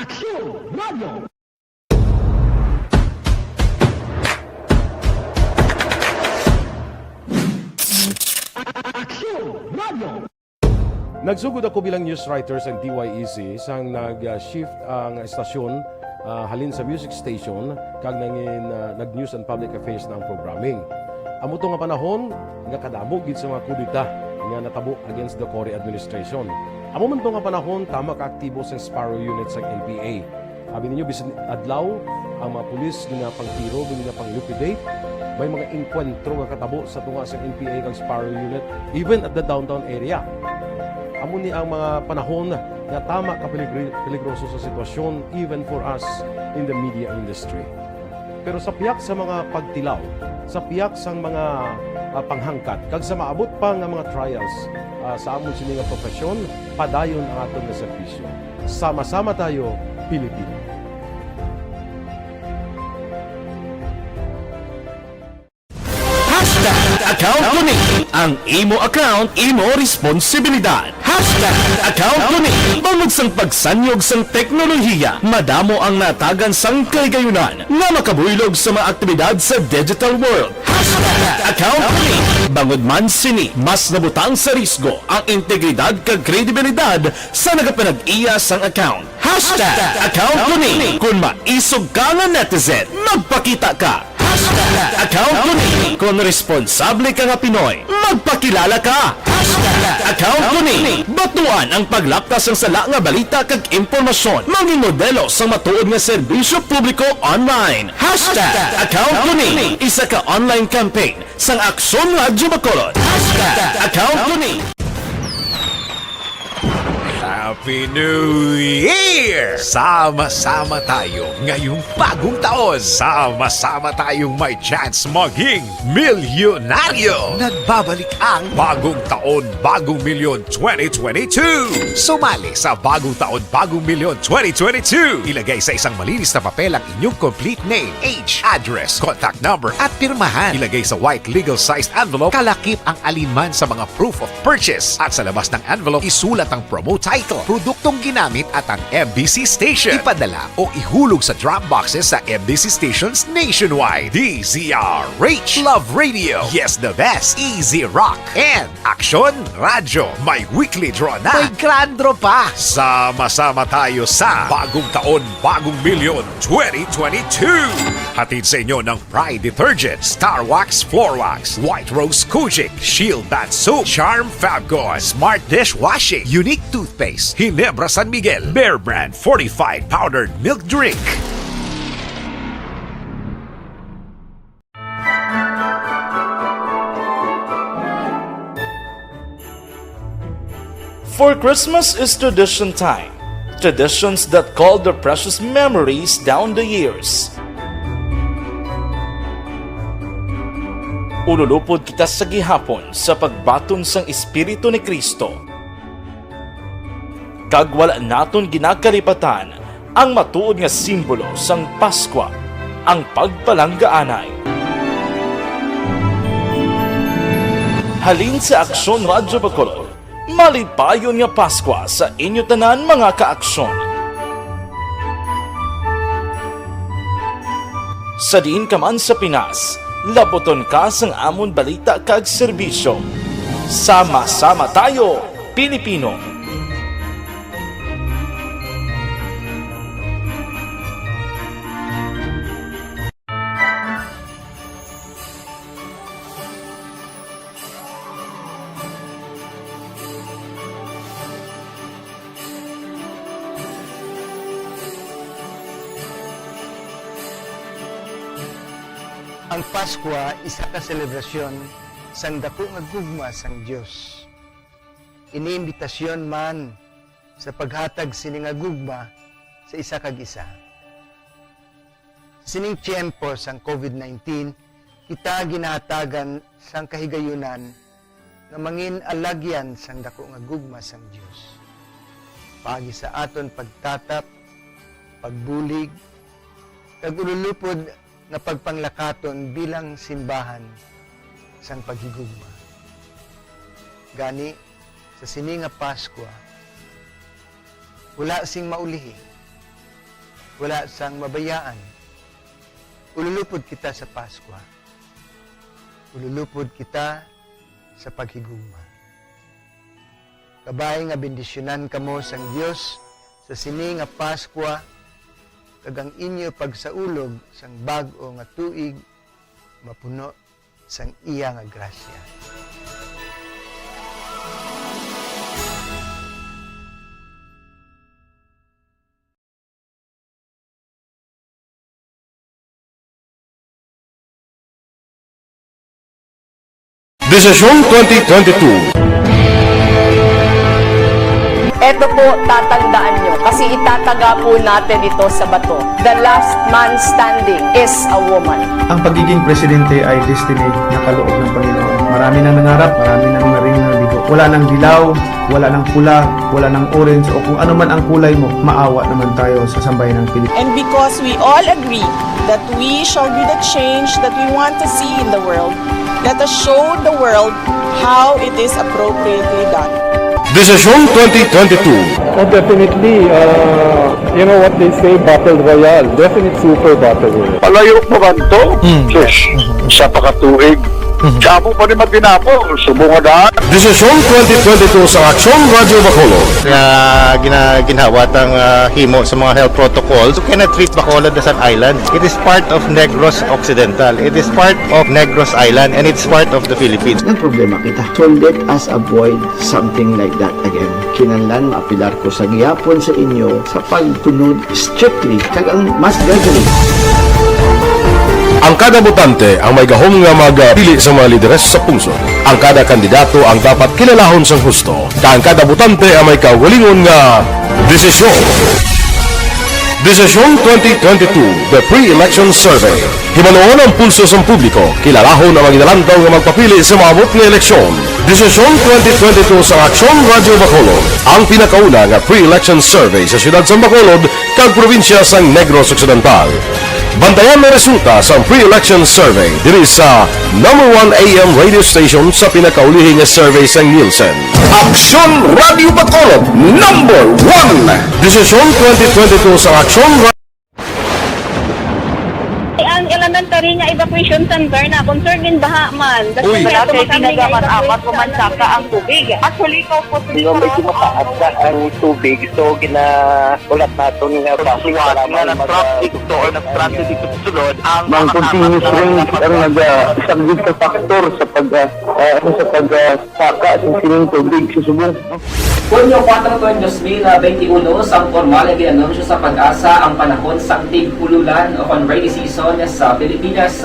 Aksyon Radio. Aksyon Radio. Nagsugod ako bilang news writer sa D Y E C sang nag-shift ang estasyon, ah, halin sa music station kag nangin, ah, nag-news and public affairs na ang programming. Amo to nga panahon nga kadamo gid sa mga kudeta nga natabo against the Cory administration. Amo man to nga panahon tama ka aktibo sa Sparrow Unit sa N P A. Abi ninyo, bisan adlaw, ang mga pulis ginapangtiro, ginapang-liquidate. May mga engkwentro nga katabo sa tunga sa N P A kag Sparrow Unit, even at the downtown area. Amo ni ang mga panahon nga tama ka peligri-, peligroso sa sitwasyon, even for us in the media industry. Pero sa pihak sa mga pagtilaw, sa pihak sang mga, ah, panghangkat, kag sa maabot pa nga mga trials, ah, sa amon sini nga profesyon, padayon ang aton nga serbisyo. Sama-sama tayo, Pilipino. Hashtag account ko ni. Ang imo account, imo responsibilidad. Hashtag account ko ni. Bangod sang pagsanyog sang teknolohiya, madamo ang natagan sang kahigayonan nga makabuylog sa mga aktibidad sa digital world. Hashtag account ko ni. Bangod man sini, mas nabutang sa risgo ang integridad kag kredibilidad sa nagapanag-iya sang account. Hashtag account ko ni. Kung maisog ka nga netizen, magpakita ka. Account ko ni. Kon responsable ka nga Pinoy, magpakilala ka. Hashtag account ko ni. Batuan ang paglapta sang sala nga balita kag impormasyon. Mangin modelo sang matuod nga serbisyo publiko online. Hashtag account ko ni. Isa ka online campaign sang Aksyon Radyo Bacolod. Hashtag account ko ni. Happy New Year! Sama-sama tayo ngayong bagong taon. Sama-sama tayong may chance maging milyonaryo. Nagbabalik ang Bagong Taon, Bagong Milyon twenty twenty-two. Sumali sa Bagong Taon, Bagong Milyon twenty twenty-two. Ilagay sa isang malinis na papel ang inyong complete name, age, address, contact number, at pirmahan. Ilagay sa white legal sized envelope. Kalakip ang alinman sa mga proof of purchase. At sa labas ng envelope, isulat ang promo title, produktong ginamit, at ang M B C station. Ipadala o ihulog sa drop boxes sa M B C stations nationwide. D Z R H, Love Radio, Yes the Best, Easy Rock, and Aksyon Radyo. May weekly draw na. May grand draw pa. Sama-sama tayo sa Bagong Taon, Bagong Milyon twenty twenty-two. Hatid sa inyo ng Pride Detergent, Star Wax Floor Wax, White Rose Kojic, Shield Bath Soap, Charm Fabcon, Smart Dishwashing, Unique Toothpaste, Ginebra San Miguel, Bear Brand Fortified Powdered Milk Drink. For Christmas is tradition time. Traditions that call their precious memories down the years. Ululupod kita sa gihapon sa pagbaton sang Espiritu ni Cristo. Kag wala naton ginakalipatan ang matuod nga simbolo sang Paskwa, ang pagpalanggaanay. Halin sa Aksyon Radyo Bacolod, malipayon nga Paskwa sa inyo tanan, mga ka-Aksyon. Sa diin ka man sa Pinas, labuton ka sang amon balita kag serbisyo. Sama-sama tayo, Pilipino! Ang Paskwa isa ka selebrasyon sang daku nga gugma sang Dios. Ini imbitasyon man sa paghatag sini nga gugma sa isa kag isa. Sa sining tiyempo sang COVID nineteen, kita ginahatagan sang kahigayunan nga mangin alagyan sang daku nga gugma sang Dios, paagi sa aton pagtatap, pagbulig, kag ululupod nga pagpanglakaton bilang simbahan sang paghigugma. Gani, sa sini nga Paskwa, wala sing maulihi, wala sang mabayaan. Ululupod kita sa Paskwa. Ululupod kita sa paghigugma. Kabay nga bendisyonan kamo sang Dios sa sini nga Paskwa, kag ang inyo pagsaulog sang bag-o nga tuig mapuno sang iya nga grasya. Desisyon twenty twenty-two. Eto po, tatandaan nyo, kasi itataga po natin ito sa bato. The last man standing is a woman. Ang pagiging presidente ay destiny na kaloob ng Panginoon. Marami nang nangarap, marami nang naring nabigo. Wala nang dilaw, wala nang pula, wala nang orange, o kung ano man ang kulay mo, maawa naman tayo sa sambayan ng Pilipinas. And because we all agree that we shall be the change that we want to see in the world, let us show the world how it is appropriately done. Desisyon twenty twenty-two. Oh, definitely. Uh, you know what they say, battle royale. Definite super battle royale. Palayo pa man to? Mm. Sus, isa pa ka tuig. Damo pa ni matinapo, subong nga daan. Desisyon twenty twenty-two sa Aksyon Radyo Bacolod. Nga gina-, ginhawa tang, ah, himo sa mga health protocols. You cannot treat Bacolod as an island. It is part of Negros Occidental. It is part of Negros Island, and it's part of the Philippines. Ang problema kita. So let us avoid something like that again. Kinahanglan maapelar ko sa gihapon sa inyo sa pagtunod strictly kag ang mass gathering. Ang kada botante ang may gahom nga magpili sa mga lideres sa pungsod. Ang kada kandidato ang dapat kilalahon sang husto, kag ang kada botante ang may kaugalingon nga desisyon. Desisyon twenty twenty-two, The Pre-Election Survey. Hibaluon ang pulso sang publiko, kilalahon ang mga ginalantaw nga magpapili sa maabot nga eleksyon. Desisyon twenty twenty-two sa Aksyon Radyo Bacolod, ang pinakauna nga pre-election survey sa siyudad sang Bacolod kag probinsya sang Negros Occidental. Bantayan ang resulta sang pre-election survey diri sa number one A M radio station sa pinakaulihi nga survey sang Nielsen. Aksyon Radyo Bacolod, number one. Desisyon twenty twenty-two sa Aksyon Ra- Ang elementary nga evacuation center na concerned in baha man. That's Uy. why Wala ato kay makami nga ginagaman evacuation amat ko man center. saka ang tubig. Actually, ikaw po sa Yung medyo mataas na ang tubig, so ginaulat naton nga Pagsuwat nga nag-traffic to or nag-transit dito sa sulod, ang Ang mga continuous kasama rain na ang nagasaglit sa factor sa pag ah, ah, ano, sa pag ah, saka sa sining tubig sa subong. Hunyo kuwatro, dos mil benti uno, sang pormal nga gin-anunsyo sa PAGASA ang panahon sang tig-ululan o kon rainy season sa Pilipinas.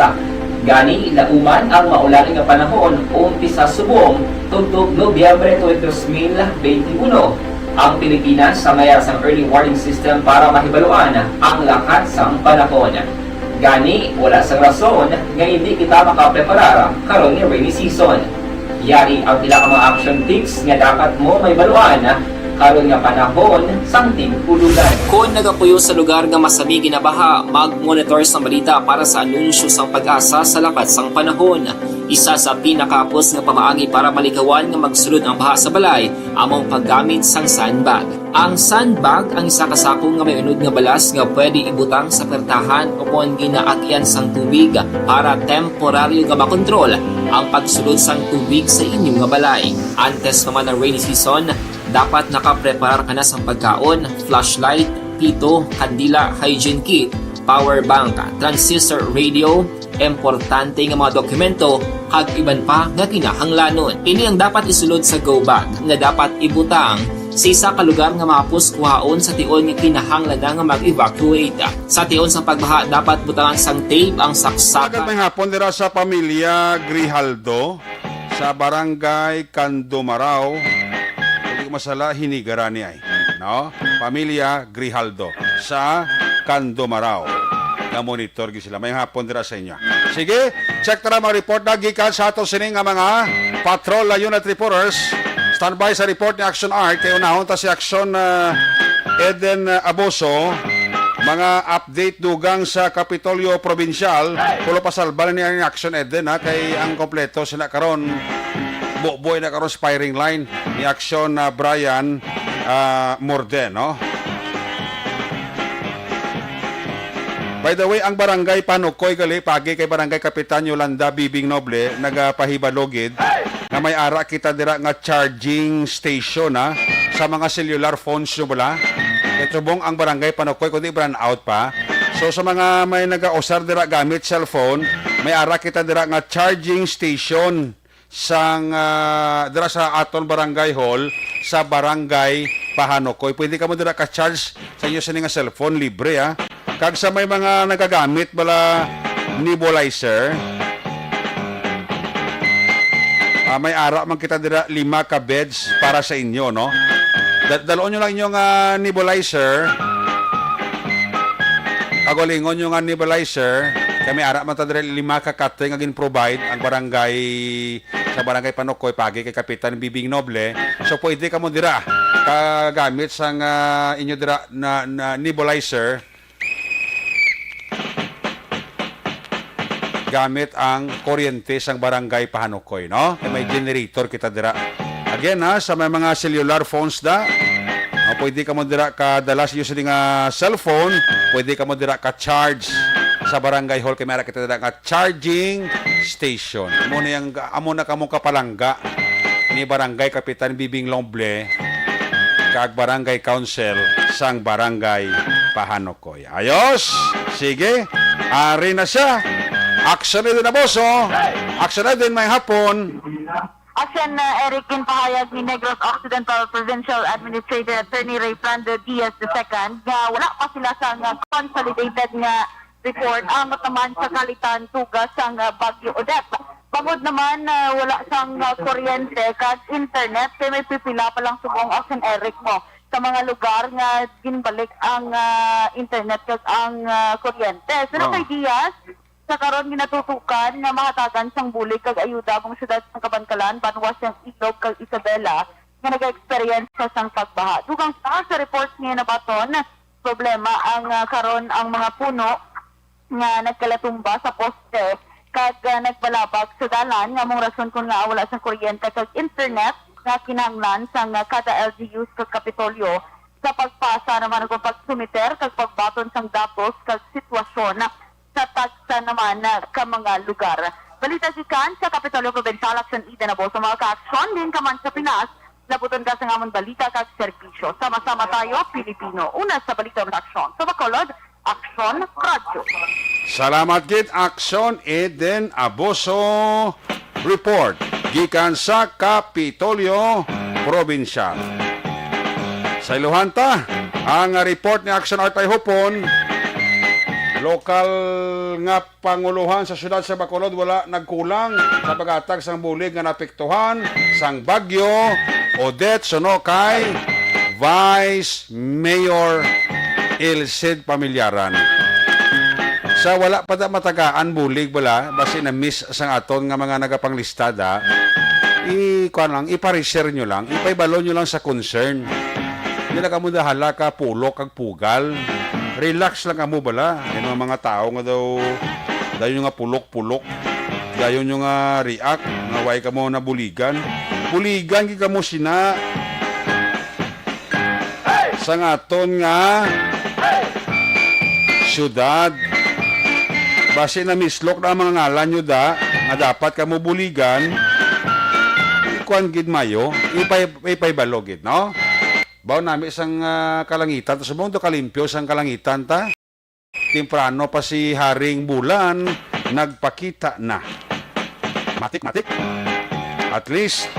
Gani, lauman ang maulan nga panahon umpisa subong tubtob Nobyembre twenty, dos mil benti uno. Ang Pilipinas sa may ara sang early warning system para mahibaluan ang lakat sang panahon. Gani, wala sang rason nga indi kita makapreparar karon nga rainy season. Yari ang pila ka mga action tips nga dapat mo mahibaluan karon nga panahon sang tig-ululan. Kon nagapuyo sa lugar nga masami ginabaha, mag-monitor sang balita para sa anunsyo sang PAGASA sa lakat sang panahon. Isa sa pinakahapos nga pamaagi para malikawan nga magsulod ang baha sa balay amo ang paggamit sang sandbag. Ang sandbag ang isa ka sako nga may unod nga balas nga pwede ibutang sa pertahan o kon ginaagyan sang tubig para temporaryo nga makontrol ang pagsulod sang tubig sa inyo nga balay. Antes pa man ang rainy season, dapat nakapreparar ka na sang pagkaon, flashlight, pito, kandila, hygiene kit, power bank, transistor radio, importante nga mga dokumento, kag iban pa nga kinahanglanon. Ini ang dapat isulod sa go bag nga dapat ibutang sa isa ka lugar nga mahapos kuhaon sa tion nga kinahanglan na nga mag-evacuate. Sa tion sang pagbaha, dapat butangan sang tape ang saksak. Agad may hapon dira sa pamilya Grijaldo sa barangay Candomarao. Kung di ko masala, Hinigara ni ay. No? Pamilya Grijaldo sa Candomarao. Namonitor gyud sila. May hapon dira sa inyo. Sige, check tara mga report na gikan sa ato sini nga mga patrol na unit reporters. Standby sa report ni Action Art kay unahon ta si Action ah, Eden ah, Aboso. Mga update dugang sa Kapitolyo Provincial. Pulo pa salba na niya ni Action Eden ha kay ang kompleto sila karon buboy na karon sa firing line ni Action ah, Brian ah, Morden, no? By the way, ang barangay Panukoy gali pagi kay Barangay Kapitan Yolanda Bibing Noble nagapahibalo gid nga may ara kita dira nga charging station ha, sa mga cellular phones nyo bala. Kay tubong ang barangay Panukoy kundi brownout pa. So sa mga may nagausar dira gamit cellphone, may ara kita dira nga charging station sang ah, dira sa aton barangay hall sa barangay Pahanukoy. Pwede kamo dira ka-charge sa inyo sini nga cellphone, libre ah. Kag sa may mga nagagamit bala nebulizer, ah, may ara man kita dira lima ka beds para sa inyo, no? Da- dalon nyo lang inyo nga nebulizer. Kagalingon nyo nga nebulizer, kay may ara man ta dira lima ka katre nga gin-provide ang barangay sa Barangay Panukoy pagi kay Kapitan Bibing Noble. So pwede kamo dira kagamit sang ah, inyo dira na, na nebulizer gamit ang kuryente sang Barangay Pahanukoy, no? Kay may generator kita dira. Again ha, sa may mga cellular phones da, ah, pwede kamo dira kadala sa inyo sini nga cellphone, pwede kamo dira ka-charge. sa barangay hall, kay may ara kita dira nga charging station. Amo na yang, amo na kamo kapalangga ni Barangay Kapitan Bibing Loble kag Barangay Council sang Barangay Pahanukoy. Ayos! Sige, ari na siya. Action Eden Abuso. Action Eden, may hapon. Action, uh, Eric, ginpahayag ni Negros Occidental Provincial Administrator Attorney Rayfrando Diaz the second nga wala pa sila sa nga consolidated nga report angot naman sa kalitan tuga sang, uh, Bagyo Odette. Bangod naman, uh, wala sang, uh, kuryente kag internet, kay may pipila pa lang subong, Action Eric, mo sa mga lugar nga ginbalik ang, uh, internet kag ang, uh, kuryente. Pero Oh. kay Diaz, sa karon ginatutukan nga mahatagan sang bulig kag ayuda ang siyudad sang Kabankalan, banwa sang Ilog kag Isabela nga nag-experience sa sang pagbaha. Dugang pa sa report nga nabaton, problema ang, ah, karon ang mga puno nga nagkalatumba sa poste kag, ah, nagbalabag sa dalan nga among rason kon ngaa wala sang kuryente kag internet nga kinahanglan sang, ah, kada L G Us kag Kapitolyo sa pagpasa naman ug pagsumiter kag pagbaton sang datos kag sitwasyon sa tagsa naman, ah, ka mga lugar. Balita gikan sa Kapitolyo Provincial, Action Eden Abuso, mga ka-aksyon, diin ka man sa Pinas, labuton ka sa amon balita kag serbisyo. Sama-sama tayo, Pilipino. Una sa balita ug aksyon. Sa Bacolod, Aksyon Radyo. Salamat gid, Aksyon Eden Abuso. Report gikan sa Kapitolyo Provincial. Sa iluhan ta, ang report ni Action Art ay hupon. Lokal nga pangulohan sa siyudad sa Bacolod wala nagkulang sa paghatag sang bulig nga naapektuhan sang Bagyo Odette suno kay Vice Mayor Ilcid Pamilyaran. Sa wala pa da matagaan bulig bala, basi na-miss sang aton nga mga nagapanglistada, i-, kuwan lang, ipareser nyo lang, ipaibalo nyo lang sa concern. Di na kamo dahala ka pulok kag pugal. Relax lang kamo bala. May mga, mga tao nga daw, dayon nga pulok-pulok. Dayon nyo nga react, nga way kamo nabuligan. Buligan gid kamo sina. Sang aton nga syudad. Basi na mislok na ang mga ngalan nyo da, nga dapat kamo buligan. Ikuan gid mayo, ipay-, ipaybalo gid, no? Baw nami sang, ah, kalangitan, ta subong to kalimpyo sang kalangitan ta. Temprano pa si Haring Bulan nagpakita na. Matik, matik. At least,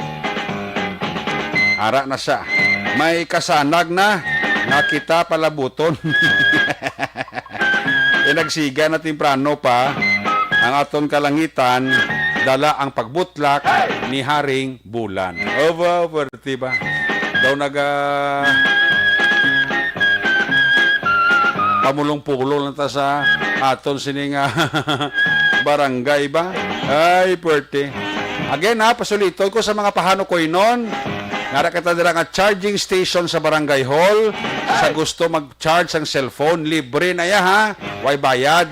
ara na siya. May kasanag na nga kita palabuton. Inagsiga na temprano pa ang aton kalangitan, dala ang pagbutlak ni Haring Bulan. Over, over. Diba? Daw naga pamulong-pulong lang ta sa aton sini nga barangay ba? Ay, pwerte. Again ha, pasuliton ko sa mga pahanukoynon. Nara kita dira nga charging station sa barangay hall. Sa gusto mag-charge ang cellphone, libre na ya ha. Way bayad.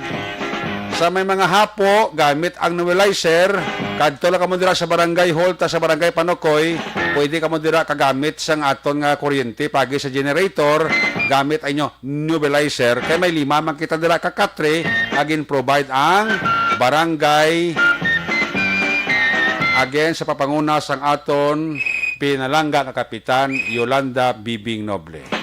Sa may mga hapo, gamit ang nebulizer. Kadto lang kamo dira sa barangay hall, ta sa barangay Panokoy, pwede kamo dira kagamit sang aton nga kuryente pagi sa generator, gamit ang inyo nebulizer. Kay may lima man kita dira ka katre, agin provide ang barangay. Again, sa papanguna sang aton pinalangga nga Kapitan Yolanda Bibing Noble.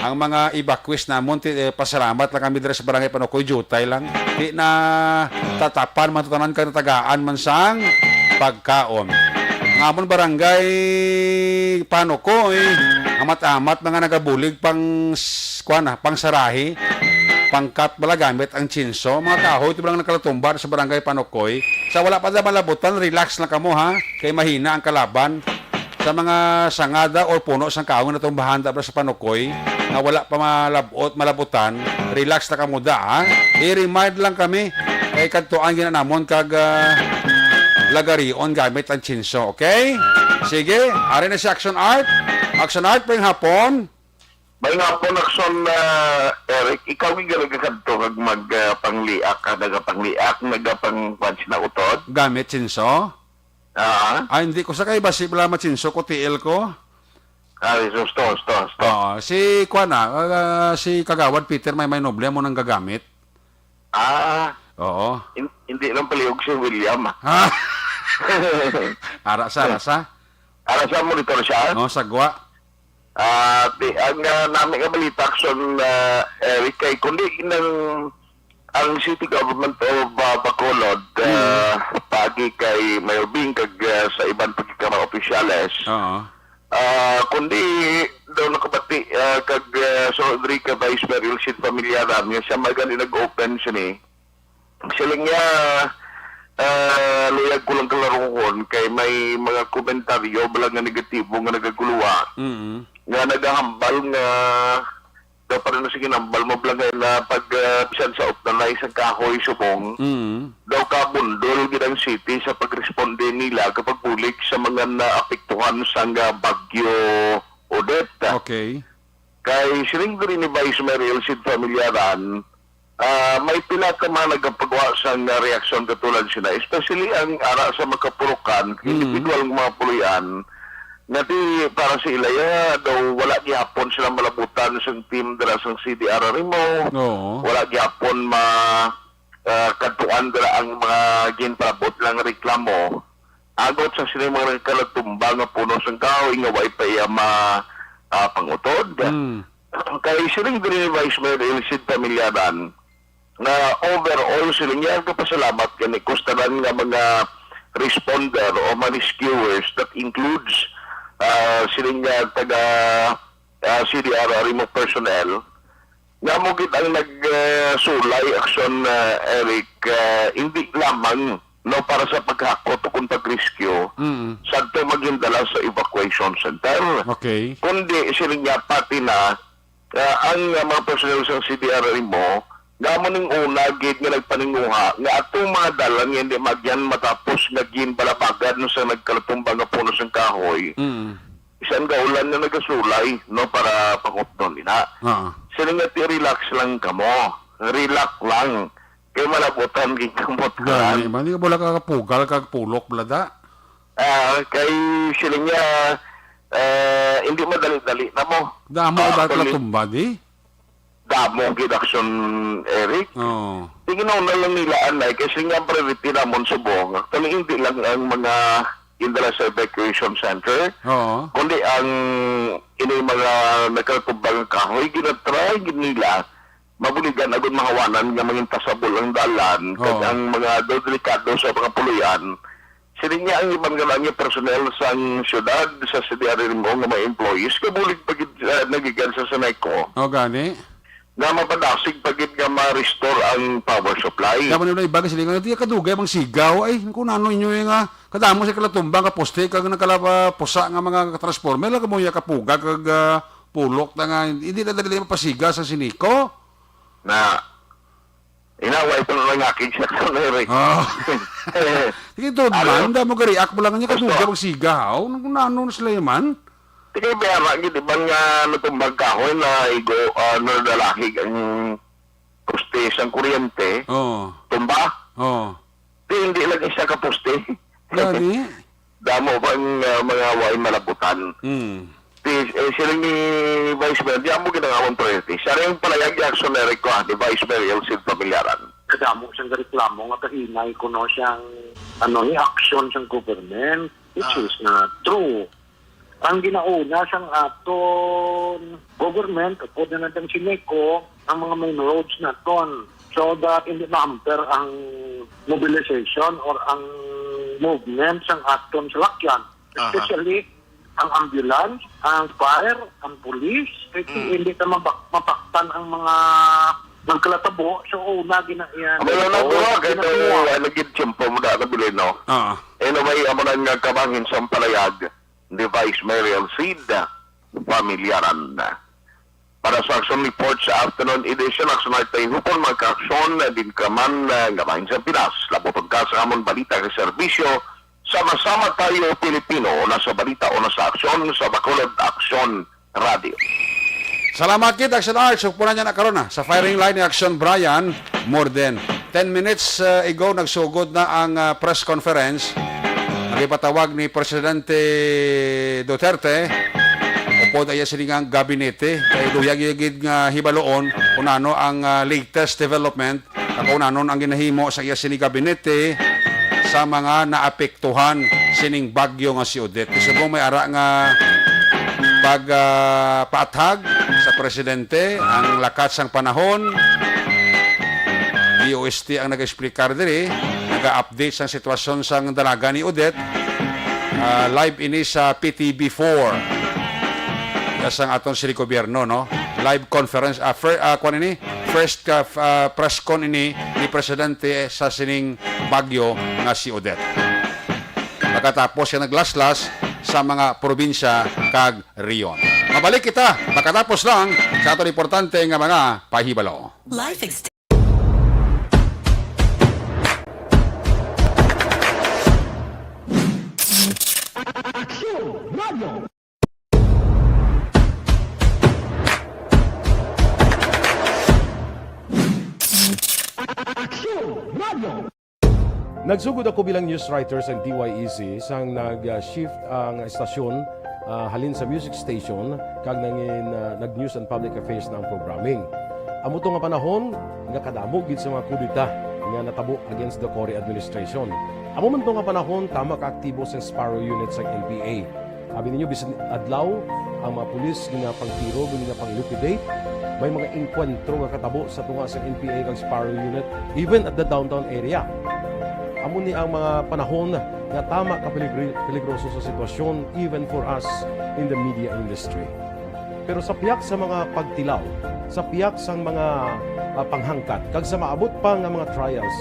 Ang mga evacuees namon, ti-, eh, pasalamat lang kami dira sa Barangay Panokoy, jutay lang. Di na tatapan man to tanan kay natagaan man sang pagkaon. Ang amon Barangay Panokoy, amat-amat mga nagabulig pang s-, kuwan na, pang sarahi, pang cut bala gamit ang chainsaw. Mga kahoy, ito lang nakalatumba sa Barangay Panokoy. Sa wala pa na malabutan, relax lang kamo ha. Kay mahina ang kalaban. Sa mga sangada or puno sang kahoy nga natumbahan da sa Panokoy nga wala pa malabot, malabutan, relax na kamo da, ha? I-remind lang kami kay kadtuan gina namon kag, ah, lagarion gamit ang chainsaw, okay? Sige, ari na si Action Art. Action Art, maayong hapon. Maayong hapon, Action, ah, Eric. Ikaw ang nagakadto kag mag, ah, pangliak, ah, nagapangliak, nagapang-, kwan sina utod? Gamit chainsaw? Ah? Ah, hindi ko sa kay basi wala machinso ko, T L ko. Ah, sus, tos, tos, tos. Oo, si kuwan na, ah, si Kagawad Peter may may noble mo nang gagamit. Ah, Oo. hin-, hindi lang palihog si William. Ha? Ara sa, ara sa? Ara sa monitor siya? No, sagwa. Ah, di, ang, ah, nami nga balita, Action, ah, Eric, kay kundi nang ang City Government of, ah, Bacolod, Mm. ah, paagi kay Mayor Bing kag, ah, sa iban pa gid ka mga opisyales. Oo. Ah, kundi daw nakabati, ah, kag, ah, so diri ka Vice Mayor Elcid Familiaran nga siya magani nag-open sini. Siling niya, ah, luyag ko lang kalaruhon kay may mga komentaryo bala nga negatibo nga nagaguluwa Mm. nga nagahambal nga daw pa rin sa ginambal mo bala nga na pag, ah, bisan sa upnanay sa kahoy subong, Mm. daw kabundol gid ang city sa pagresponde nila kapag bulig sa mga naapektuhan sang, ah, Bagyo Odette. Okay. Kay siling diri ni Vice Mayor Elcid Familiaran, ah, may pila ka mga nagapagawa sang, ah, reaksyon katulad sina, especially ang ara sa makapurukan, Mm. individual nga mga puloy-an, nga di para sa ilaya daw wala gihapon sila malabutan sang team dira sang C D R Rimo. Oo. Wala gihapon ma, ah, kadtuan dira ang mga ginpalabot lang reklamo. Agot sa sini mga nagkalatumba nga puno sang kahoy nga way pa iya ma, ah, pangutod. Mm. Kay siling diri ni Vice Mayor Elcid Familiaran, nga overall siling niya nagpasalamat kani kustanan nga mga responder o mga rescuers that includes, ah, siling niya taga, ah, C D R Rimo personnel nga mo gid ang nag, ah, sulay aksyon, ah, Eric, ah, hindi lamang no para sa paghakot o kung pag-rescue Mm. sadto magindala sa evacuation center. Okay. Kundi siling niya pati na ah, ang, ah, mga personnel sa C D R Rimo, nga amo ning una gid nga nagpaninguha nga atong mga dalan nga hindi magyan matapos nga ginbalabagan sa nagkalatumba nga puno sang kahoy. Mm. Bisan gaulan nga nagasulay, no, para pangutnon ina. Ah. Sila nga ti, "Relax lang kamo. Relax lang. Kay malabutan gid kamot Gani, karan." man, di ka wala ka kapugal kag pulok, blada. Ah, kay siling niya, eh, hindi madali-dali na mo. Damo Ah, ba actually, natumba, di? Damo gid aksyon, Eric. Oo. Tingnan na lang nila, anay, kasi nga ang priority namon subong. Actually, hindi lang ang mga indala sa evacuation center, Oo. kundi ang ini mga nagkatubang kahoy, ginatry gid nila mabuligan agud mahawanan nga mangin pasabol ang dalan, kag Oo. ang mga daw delikado sa mga puloy-an. Sini niya ang iban nga mga personnel sang syudad, sa C D R Rimo nga mga employees, kabulig pa gid, ah, nagikan sa Seneco. O, gani? Nga mapadasig pa gid nga ma-restore ang power supply. Kaya man nila iba, kasi nga, "Di kadugay mang sigaw, ay, kung ano inyo yung, ah, kadamo sa kalatumba nga poste, kag nagkalapusa nga mga transformer, lang mo yung kapuga, kag, ah, pulok na nga, hindi na dali mapasiga sa Seneco." Na, inaway pa lang akig sa kanere. Oh. Sige, tuod Ano? man, damo gari-act mo lang niya, Gusto. kadugay ang sigaw. Nung nano na sila man? Sige, biyara, gid, iban nga natumbag kahoy na igo, ah, nadalahig ang poste sang kuryente. Oo. Tumba. Oo. Di, hindi lang isa ka poste. Gani? Damo pang, ah, mga way malabutan. Hmm. Di, eh, siling ni Vice Mayor, di amo ginangawan priority. Siya rin palayag ni Action Eric ko, ah, ni Vice Mayor Elcid Pamilaran. Kadamo siyang reklamo nga kahinay kuno siyang, ano, ni action sang government, which Ah. is not true. Ang ginauna sang aton government, upod na natin si Nico, ang mga main roads naton. So that hindi ma-hamper ang mobilization or ang movement sang aton salakyan. Aha. Especially ang ambulance, ang fire, ang police, kay Mm. hindi na mabak-, mapaktan ang mga nagkalatabo. So, una, gina-, yan. Amo na, Ito, bro, kay ito, ginawa. Ano, gid, tiyempo mo na, ano, Bileno? Ah. Anyway, amo na nga kabahin sa palayag ni Vice Mayor Elcid Pamilaran. Para sa Action Report sa Afternoon Edition, Action Night tayo hupon, mga ka-action, din ka man, ah, nga bahin sa Pinas. Labuton ka sa amon balita kag serbisyo. Sama-sama tayo, Pilipino, una sa balita, una sa aksyon, sa Bacolod Aksyon Radio. Salamat, kit Action Arts. Hupunan niya na karon, ah, sa firing line ni Action Brian Morden. Ten minutes, uh, ago, nagsugod na ang, uh, press conference nga ipatawag ni Presidente Duterte upod iya sining gabinete. Kay luyag iya gid nga hibaloon kung ano ang, uh, latest development Kakaunanon ang ginahimo sa iya sini gabinete sa mga naapektuhan sining bagyo nga si Odette. Subong may ara nga pag, ah, paathag sa presidente, ang lakat sang panahon, D O S T ang nag-explicar diri, naga-update sang sitwasyon sang dalaga ni Odette. Ah, live ini sa P T V four. Iya sang aton city gobyerno, no? Live conference, ah, fir-, ah, kuwan ini, first, ah, f-, ah, press con ini ni Presidente sa sining bagyo nga si Odette. Pagkatapos siya naglaslas sa mga probinsya kag rehiyon. Mabalik kita, pagkatapos lang sa aton importante nga mga pahibalo. Life ex- Nagsugod ako bilang news writer sa D Y E C sang nag-shift ang estasyon, ah, halin sa music station kag nangin, ah, nag-news and public affairs na ang programming. Amo to nga panahon nga kadamo gid sa mga kudeta nga natabo against the Cory administration. Amo man to nga panahon tama ka aktibo sang Sparrow Unit sang N P A. Abi ninyo, bisan adlaw, ang mga pulis ginapangtiro, ginapang-liquidate. May mga engkwentro nga katabo sa tunga sa N P A kag Sparrow Unit, even at the downtown area. Amo ni ang mga panahon nga tama ka peligri-, peligroso sa sitwasyon, even for us in the media industry. Pero sa pihak sa mga pagtilaw, sa pihak sang mga, ah, panghangkat, kag sa maabot pa nga mga trials,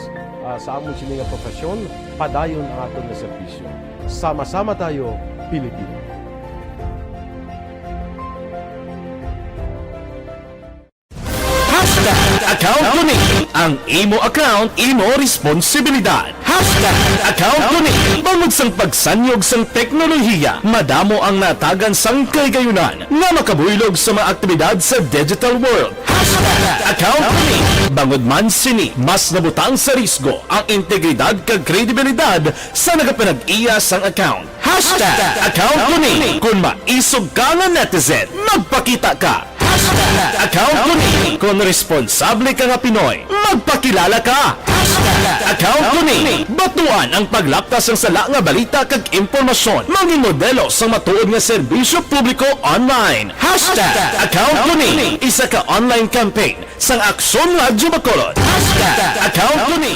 ah, sa amon sini nga profesyon, padayon ang aton nga serbisyo. Sama-sama tayo, Pilipino. Hashtag account ko ni. Ang imo account, imo responsibilidad. Hashtag account ko ni. Bangod sang pagsanyog sang teknolohiya, madamo ang natagan sang kahigayunan nga makabuylog sa mga aktibidad sa digital world. Hashtag account ko ni. Bangod man sini, mas nabutang sa risgo ang integridad kag kredibilidad sa nagapanag-iya sang account. Hashtag account ko ni. Kung maisog ka nga netizen, magpakita ka. Hashtag account ko ni. Kung responsable ka nga Pinoy, magpakilala ka. Hashtag account ko ni. Batuan ang paglapta sang sala nga balita kag impormasyon. Mangin modelo sang matuod nga serbisyo publiko online. Hashtag account ko ni. Isa ka online campaign sang Aksyon Radyo Bacolod. Hashtag account ko ni.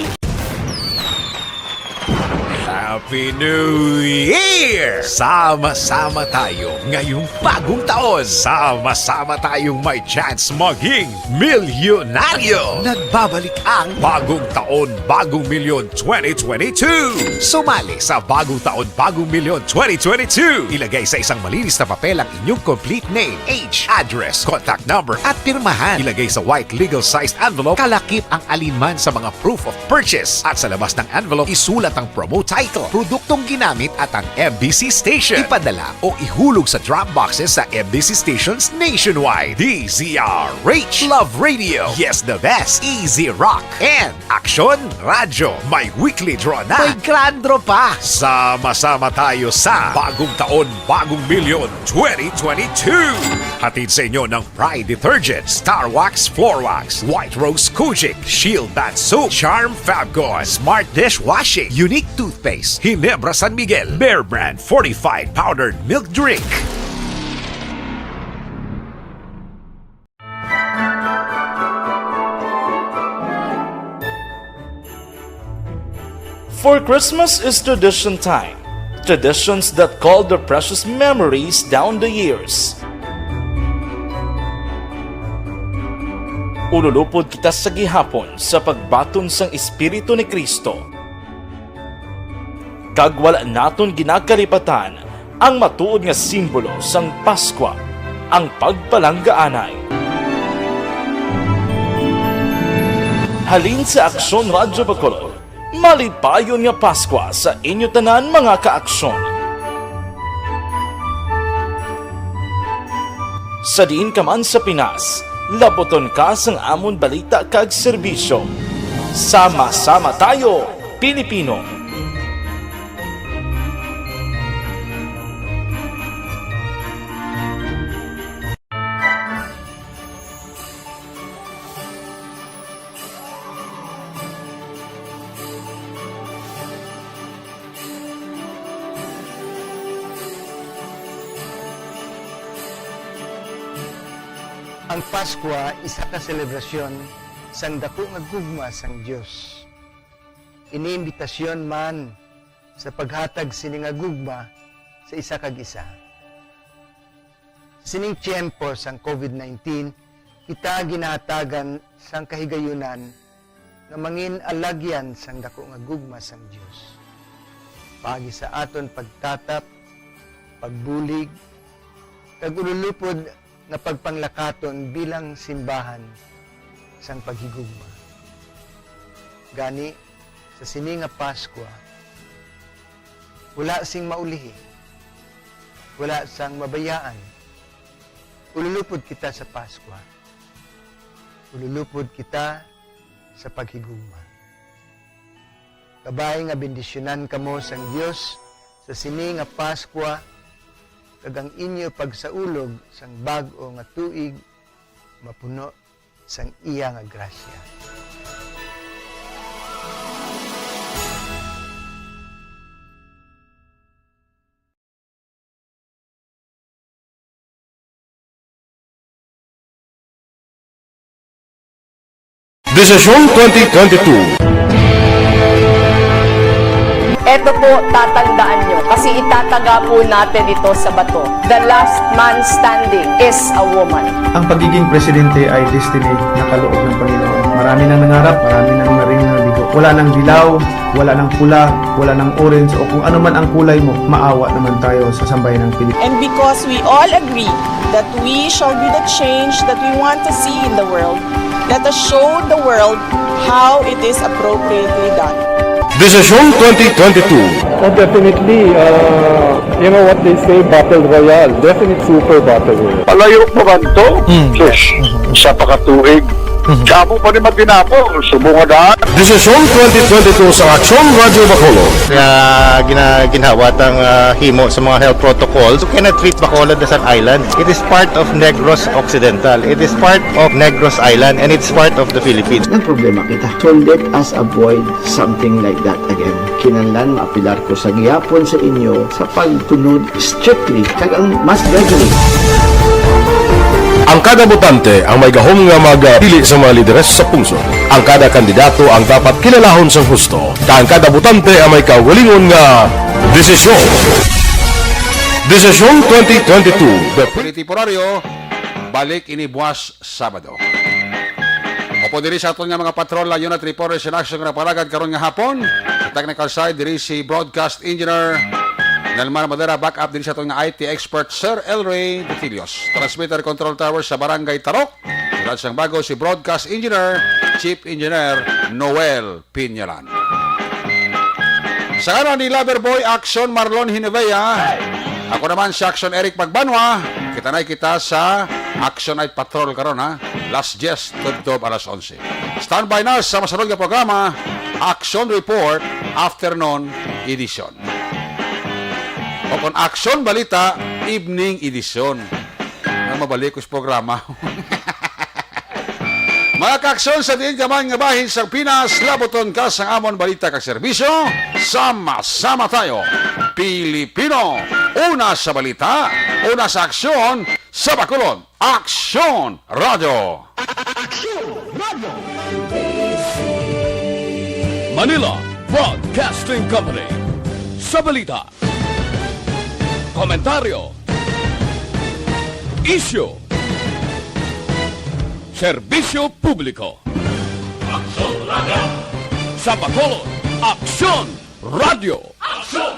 Happy New Year! Sama-sama tayo ngayong bagong taon. Sama-sama tayong may chance maging milyonaryo. Nagbabalik ang Bagong Taon, Bagong Milyon twenty twenty-two. Sumali sa Bagong Taon, Bagong Milyon twenty twenty-two. Ilagay sa isang malinis na papel ang inyong complete name, age, address, contact number, at pirmahan. Ilagay sa white legal-sized envelope, kalakip ang alinman sa mga proof of purchase. At sa labas ng envelope, isulat ang promo title, produktong ginamit, at ang M B C station. Ipadala o ihulog sa drop boxes sa M B C stations nationwide. D Z R H, Love Radio, Yes the Best, Easy Rock, and Aksyon Radyo, may weekly draw na. May grand draw pa. Sama-sama tayo sa Bagong Taon, Bagong Milyon twenty twenty-two. Hatid sa inyo ng Pride Detergent, Star Wax Floor Wax, White Rose Kojic, Shield Bath Soap, Charm Fabcon, Smart Dishwashing, Unique Toothpaste, Ginebra San Miguel, Bear Brand Fortified Powdered Milk Drink. For Christmas is tradition time. Traditions that call their precious memories down the years. Ululupod kita sa gihapon sa pagbaton sang Espiritu ni Cristo. Kag wala naton ginakalipatan ang matuod nga simbolo sang Paskwa, ang pagpalanggaanay. Halin sa Aksyon Radyo Bacolod, malipayon nga Paskwa sa inyo tanan, mga ka-Aksyon. Sa diin ka man sa Pinas, labuton ka sang amon balita kag serbisyo. Sama-sama tayo, Pilipino! Ang Paskwa isa ka selebrasyon sang daku nga gugma sang Dios. Ini imbitasyon man sa paghatag sini nga gugma sa isa kag isa. Sa sining tiyempo sang COVID nineteen, kita ginahatagan sang kahigayunan nga mangin alagyan sang daku nga gugma sang Dios, paagi sa aton pagtatap, pagbulig, kag ululupod nga pagpanglakaton bilang simbahan sang paghigugma. Gani, sa sini nga Paskwa, wala sing maulihi, wala sang mabayaan. Ululupod kita sa Paskwa. Ululupod kita sa paghigugma. Kabay nga bendisyonan kamo sang Dios sa sini nga Paskwa, kag ang inyo pagsaulog sang bag-o nga tuig mapuno sang iya nga grasya. Desisyon twenty twenty-two. Eto po, tatandaan nyo, kasi itataga po natin ito sa bato. The last man standing is a woman. Ang pagiging presidente ay destiny na kaloob ng Panginoon. Marami nang nangarap, marami nang naring nabigo. Wala nang dilaw, wala nang pula, wala nang orange, o kung ano man ang kulay mo, maawa naman tayo sa sambayan ng Pilipinas. And because we all agree that we shall be the change that we want to see in the world, let us show the world how it is appropriately done. Desisyon twenty twenty-two. Oh, definitely, uh, you know what they say, battle royale. Definitely super battle royale. Palayo pa man to? Hmm. Sus, isa pa ka tuig. Mhm. Damo pa ni matinapol, subong nga daan. Desisyon twenty twenty-two sa Aksyon Radyo Bacolod. Nga gina-, ginhawa tang, ah, himo sa mga health protocols. You cannot treat Bacolod as an island. It is part of Negros Occidental. It is part of Negros Island, and it's part of the Philippines. Nagproblema kita. So let us avoid something like that again. Kinahanglan maapelar ko sa gihapon sa inyo sa pagtunod strictly kag ang mas regularly. Ang kada botante ang may gahom nga magpili sa mga lideres sa pungsod. Ang kada kandidato ang dapat kilalahon sang husto, kag ang kada botante ang may kaugalingon nga desisyon. Desisyon twenty twenty-two. The Pilipinoryo, balik ini buwas Sabado. Upod diri sa aton nga mga patrol, ang unit reporters in action nga nagpalagad karon nga hapon. Sa technical side, diri si broadcast engineer Nelmar Madera, backup diri sa aton nga I T expert, Sir Elray Dutilios. Transmitter control tower sa Barangay Tarok, Siyudad sang Bago, si broadcast engineer, Chief Engineer Noel Pinyalan. Sa ngalan ni Lover Boy Action Marlon Hinevea, ako naman si Action Eric Magbanwa. Kita na kita sa Action Night Patrol karon, ha. Alas diyes tubtob alas onse. Standby na sa masunod nga programa, Action Report, Afternoon Edition. O kung Action Balita, Evening Edition. Nga mabalik ko sa programa. Mga kaaksyon, sa diin ka man nga bahin sa Pinas, labuton ka sang amon balita kag serbisyo. Sama-sama tayo, Pilipino. Una sa balita, una sa aksyon, sa Bacolod. Aksyon Radyo. Aksyon Radyo. Manila Broadcasting Company. Sa balita, komentaryo, isyu, serbisyo publiko. Aksyon Radyo. Sa Bacolod, Aksyon Radyo. Aksyon